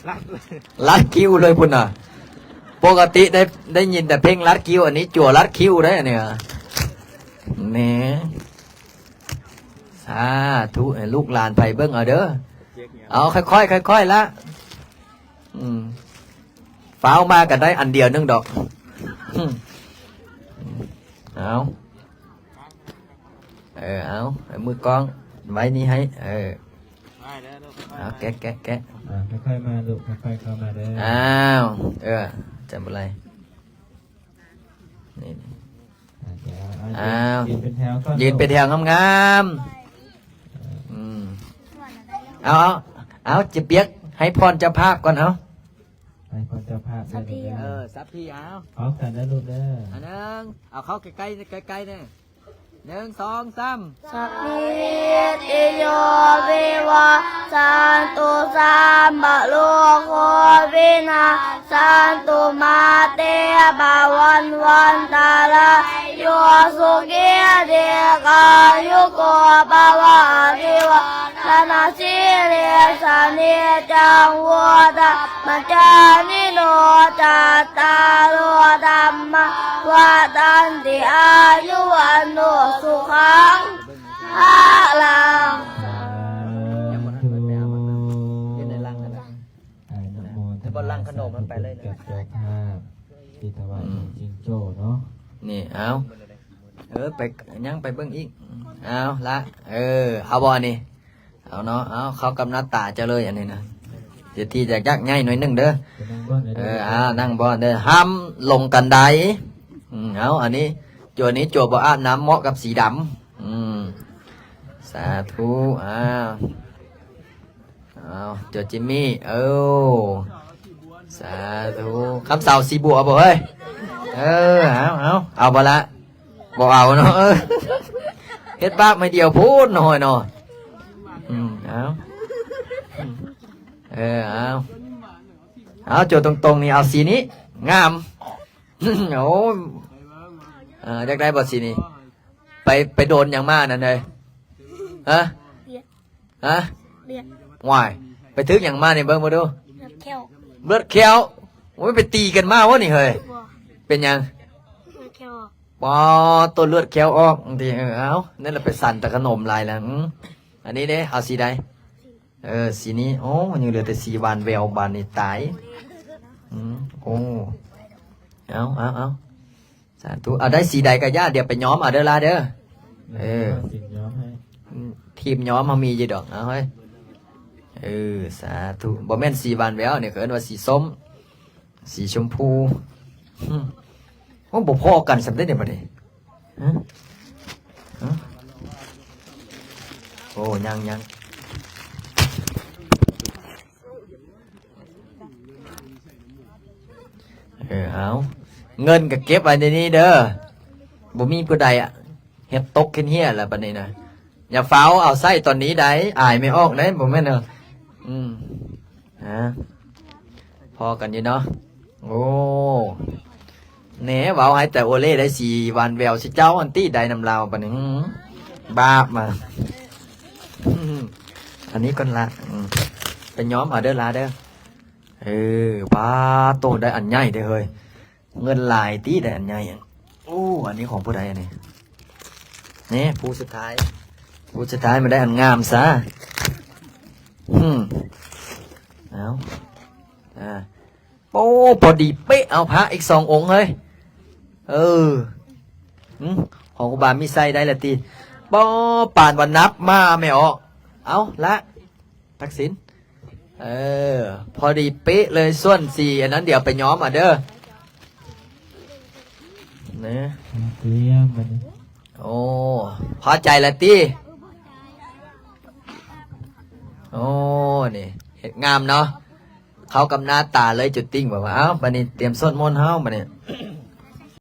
ລັດ ລັດຄິວເລີຍພຸ້ນນະ. ປົກກະຕິໄດ້ ໄດ້ຍິນແຕ່ເພງລັດຄິວ ອັນນີ້ຈົວລັດຄິວໄດ໋ ອັນນີ້. ນີ້ ສາທຸ ໃຫ້ລູກຫຼານໃຜເບິ່ງເອົາເດີ. ເອົາ ຄ່ອຍໆ ຄ່ອຍໆ ລະ. ອືມ ຟ້າວມາກໍໄດ້ອັນດຽວໜຶ່ງດອກ. ເອົາ ເອີ ເອົາ ເອົາມືກ້ອງໄວ້ນີ້ໃຫ້ ເອີ ໄດ້ແລ້ວລູກ ເອົາ ແກະ ແກະ ແກະ ອ່າ ຄ່ອຍໆມາລູກ ຄ່ອຍໆເຂົ້າມາເດີ. ອ້າວ ເອີ ຈຳບໍ່ໄດ້ ນີ້ ອ່າ ດຽວ ອ້າວ ຢືນເປັນແຖວກ່ອນ ຢືນເປັນແຖວງາມໆ. ເອີ ອືມ ເອົາ ເອົາ ເອົາ ຈະປຽກໃຫ້ພອນເຈົ້າພາບກ່ອນ ເອົາ ໃຫ້ພອນເຈົ້າພາບ ສັບພີ້ ເອີ ສັບພີ້ ເອົາ ພ້ອມກັນເດີລູກເດີ. ອັນໜຶ່ງ ເອົາເຂົ້າໃກ້ໆ ໃກ້ໆ ເດີ ໜຶ່ງ ສອງ ສາມ. Sabbītiyo vivajjantu sabbarogo vinassatu mā te bhavatvantarāyo sukhī dīghāyuko bhava. Abhivādanasīlissa niccaṃ vuḍḍhāpacāyino cattāro dhammā vaḍḍhanti āyu vaṇṇo sukhaṃ balaṃ. ສາທຸ ຢູ່ໃນຫຼັງຫັ້ນນະ ອະນຸໂມທະນາ ແຕ່ບໍ່ຫຼັງຂະໜົມມັນໄປເລີຍນະ ສາທຸບຸນກັບເຈົ້າພາບທີ່ຖວາຍ ອືມ ຂອງຈິງໂຈ້ເນາະ. ນີ້ ເອົາ ເອີ ໄປ ຍັງໄປເບິ່ງອີກ ເອົາລະ ເອີ ເອົາບໍ່ອັນນີ້? ເອົາເນາະ ເອົາ ເຂົ້າກັບໜ້າຕາເຈົ້າເລີຍອັນນີ້ນະ ເສດຖີຈະຢາກໃຫຍ່ໜ້ອຍໜຶ່ງເດີ. ໄປນັ່ງບ່ອນເດີ ເອີ ອ່າ ນັ່ງບ່ອນເດີ ຫ້າມລົງກັນໄດ. ອືມ ເອົາ ອັນນີ້ ໂຈນີ້ໂຈບໍ່ອາບນ້ຳ ເໝາະກັບສີດຳ. ອືມ ສາທຸ ອ່າ ເອົາ ເຈົ້າຈິມມີ້ ເອົາ ສາທຸ. ຄຳເສົາສີບົວບໍ່ເຮີ້ຍ? ເອີ ເອົາ ເອົາ ເອົາບໍ່ລະ? ບໍ່ເອົາເນາະ ເອີ ເຮັດບາບໃຫ້ດຽວໂພດເນາະ ເນາະ. ອືມ ເອົາ ເອີ ເອົາ ເອົາ ໂຈຕົງໆ ນີ້ ເອົາສີນີ້ ງາມ. ໂອ້ ເອີ ຢາກໄດ້ບໍ່ສີນີ້? ໄປ ໄປໂດນຫຍັງມານັ້ນເອີຍ? ຮະ? ຮະ? ເລືອດ ຫວາຍ ໄປຖືກຫຍັງມານີ້ ເບິ່ງມາດູ ເລືອດແຂ້ວ ເລືອດແຂ້ວ. ໂອ້ຍ ໄປຕີກັນມາວະນີ້ເຮີ້ຍ? ບໍ່ ເປັນຫຍັງ? ເລືອດແຂ້ວອອກ ປໍໂຕ ເລືອດແຂ້ວອອກ. ເອີ ເອົາ ນັ້ນລະໄປສັນແຕ່ຂະໜົມຫຼາຍແລ້ວ. ອືມ ອັນນີ້ເດ້ ເອົາສີໃດ? ເອີ ສີນີ້. ໂອ້ ຍັງເຫຼືອແຕ່ສີຫວານແຫວວ ບາດນີ້ຕາຍ. ອືມ ໂອ້ ເອົາ ເອົາ ເອົາ ສາທຸ. ເອົາ ໄດ້ສີໃດກະຢ່າ ດຽວໄປຍ້ອມເອົາເດີຫຼາເດີ. ເອີ ທີມຍ້ອມເຮົາມີຢູ່ດອກ ເອົາເຮີ້ຍ. ເອີ ສາທຸ. ບໍ່ແມ່ນສີຫວານແຫວວນີ້ ເຂົາເອີ້ນວ່າສີສົ້ມ ສີຊົມພູ. ໂອ້ ບໍ່ພໍກັນສ່ຳເດນີ້ບັດນີ້. ຮະ? ຮະ? ໂອ້ ຍັງ ຍັງ ເອີ ເອົາ ເງິນກໍເກັບໄວ້ໃນນີ້ເດີ ບໍ່ມີຜູ້ໃດ ອະ ເຮັດຕົກເຮັດເຮ່ຍລະບາດນີ້ນະ. ຢ່າຟ້າວເອົາໃຊ້ຕອນນີ້ໃດ໋ ອາຍແມ່ອອກໃດ໋ ບໍ່ແມ່ນເອີ ອືມ ຮະ ພໍກັນຢູ່ເນາະ. ໂອ້ ແໜ ເວົ້າໃຫ້ແຕ່ໂອເລ່ໄດ້ສີຫວານແວວຊິເຈົ້າອັນຕິໄດ້ນຳລາວປານນີ້ ຫື ບາບມາ. ອັນນີ້ກ່ອນລະ ອືມ ໄປຍ້ອມເອົາເດີລາເດີ. ເອີ ປາໂຕ ໄດ້ອັນໃຫຍ່ເດ້ເຮີຍ ເງິນຫຼາຍຕິ ໄດ້ອັນໃຫຍ່. ໂອ້ ອັນນີ້ຂອງຜູ້ໃດອັນນີ້? ນີ້ ຜູ້ສຸດທ້າຍ ຜູ້ສຸດທ້າຍມາໄດ້ອັນງາມຊະ. ຫື ເອົາ ອ່າ ໂອ້ ພໍດີເປະ ເອົາພະອີກສອງອົງເຮີຍ. ເອີ ຫື ຂອງຄູບາມີໃສ່ໄດ້ລະຕິ. ບໍ່ ປານວ່ານັບມາແມ່ອອກ. ເອົາລະ ຕັດສິນ ເອີ ພໍດີເປະເລີຍ. ສ່ວນສີອັນນັ້ນດຽວໄປຍ້ອມເອົາເດີ ນະ. ຕຽມບັດນີ້ ໂອ້ ພໍໃຈລະຕິ. ໂອ້ ນີ້ເຮັດງາມເນາະ ເຂົ້າກັບໜ້າຕາເລີຍຈຸດຕິ່ງ ແບບວ່າ ເອົ້າ ບັດນີ້ຕຽມສວດມົນເຮົາບັດນີ້.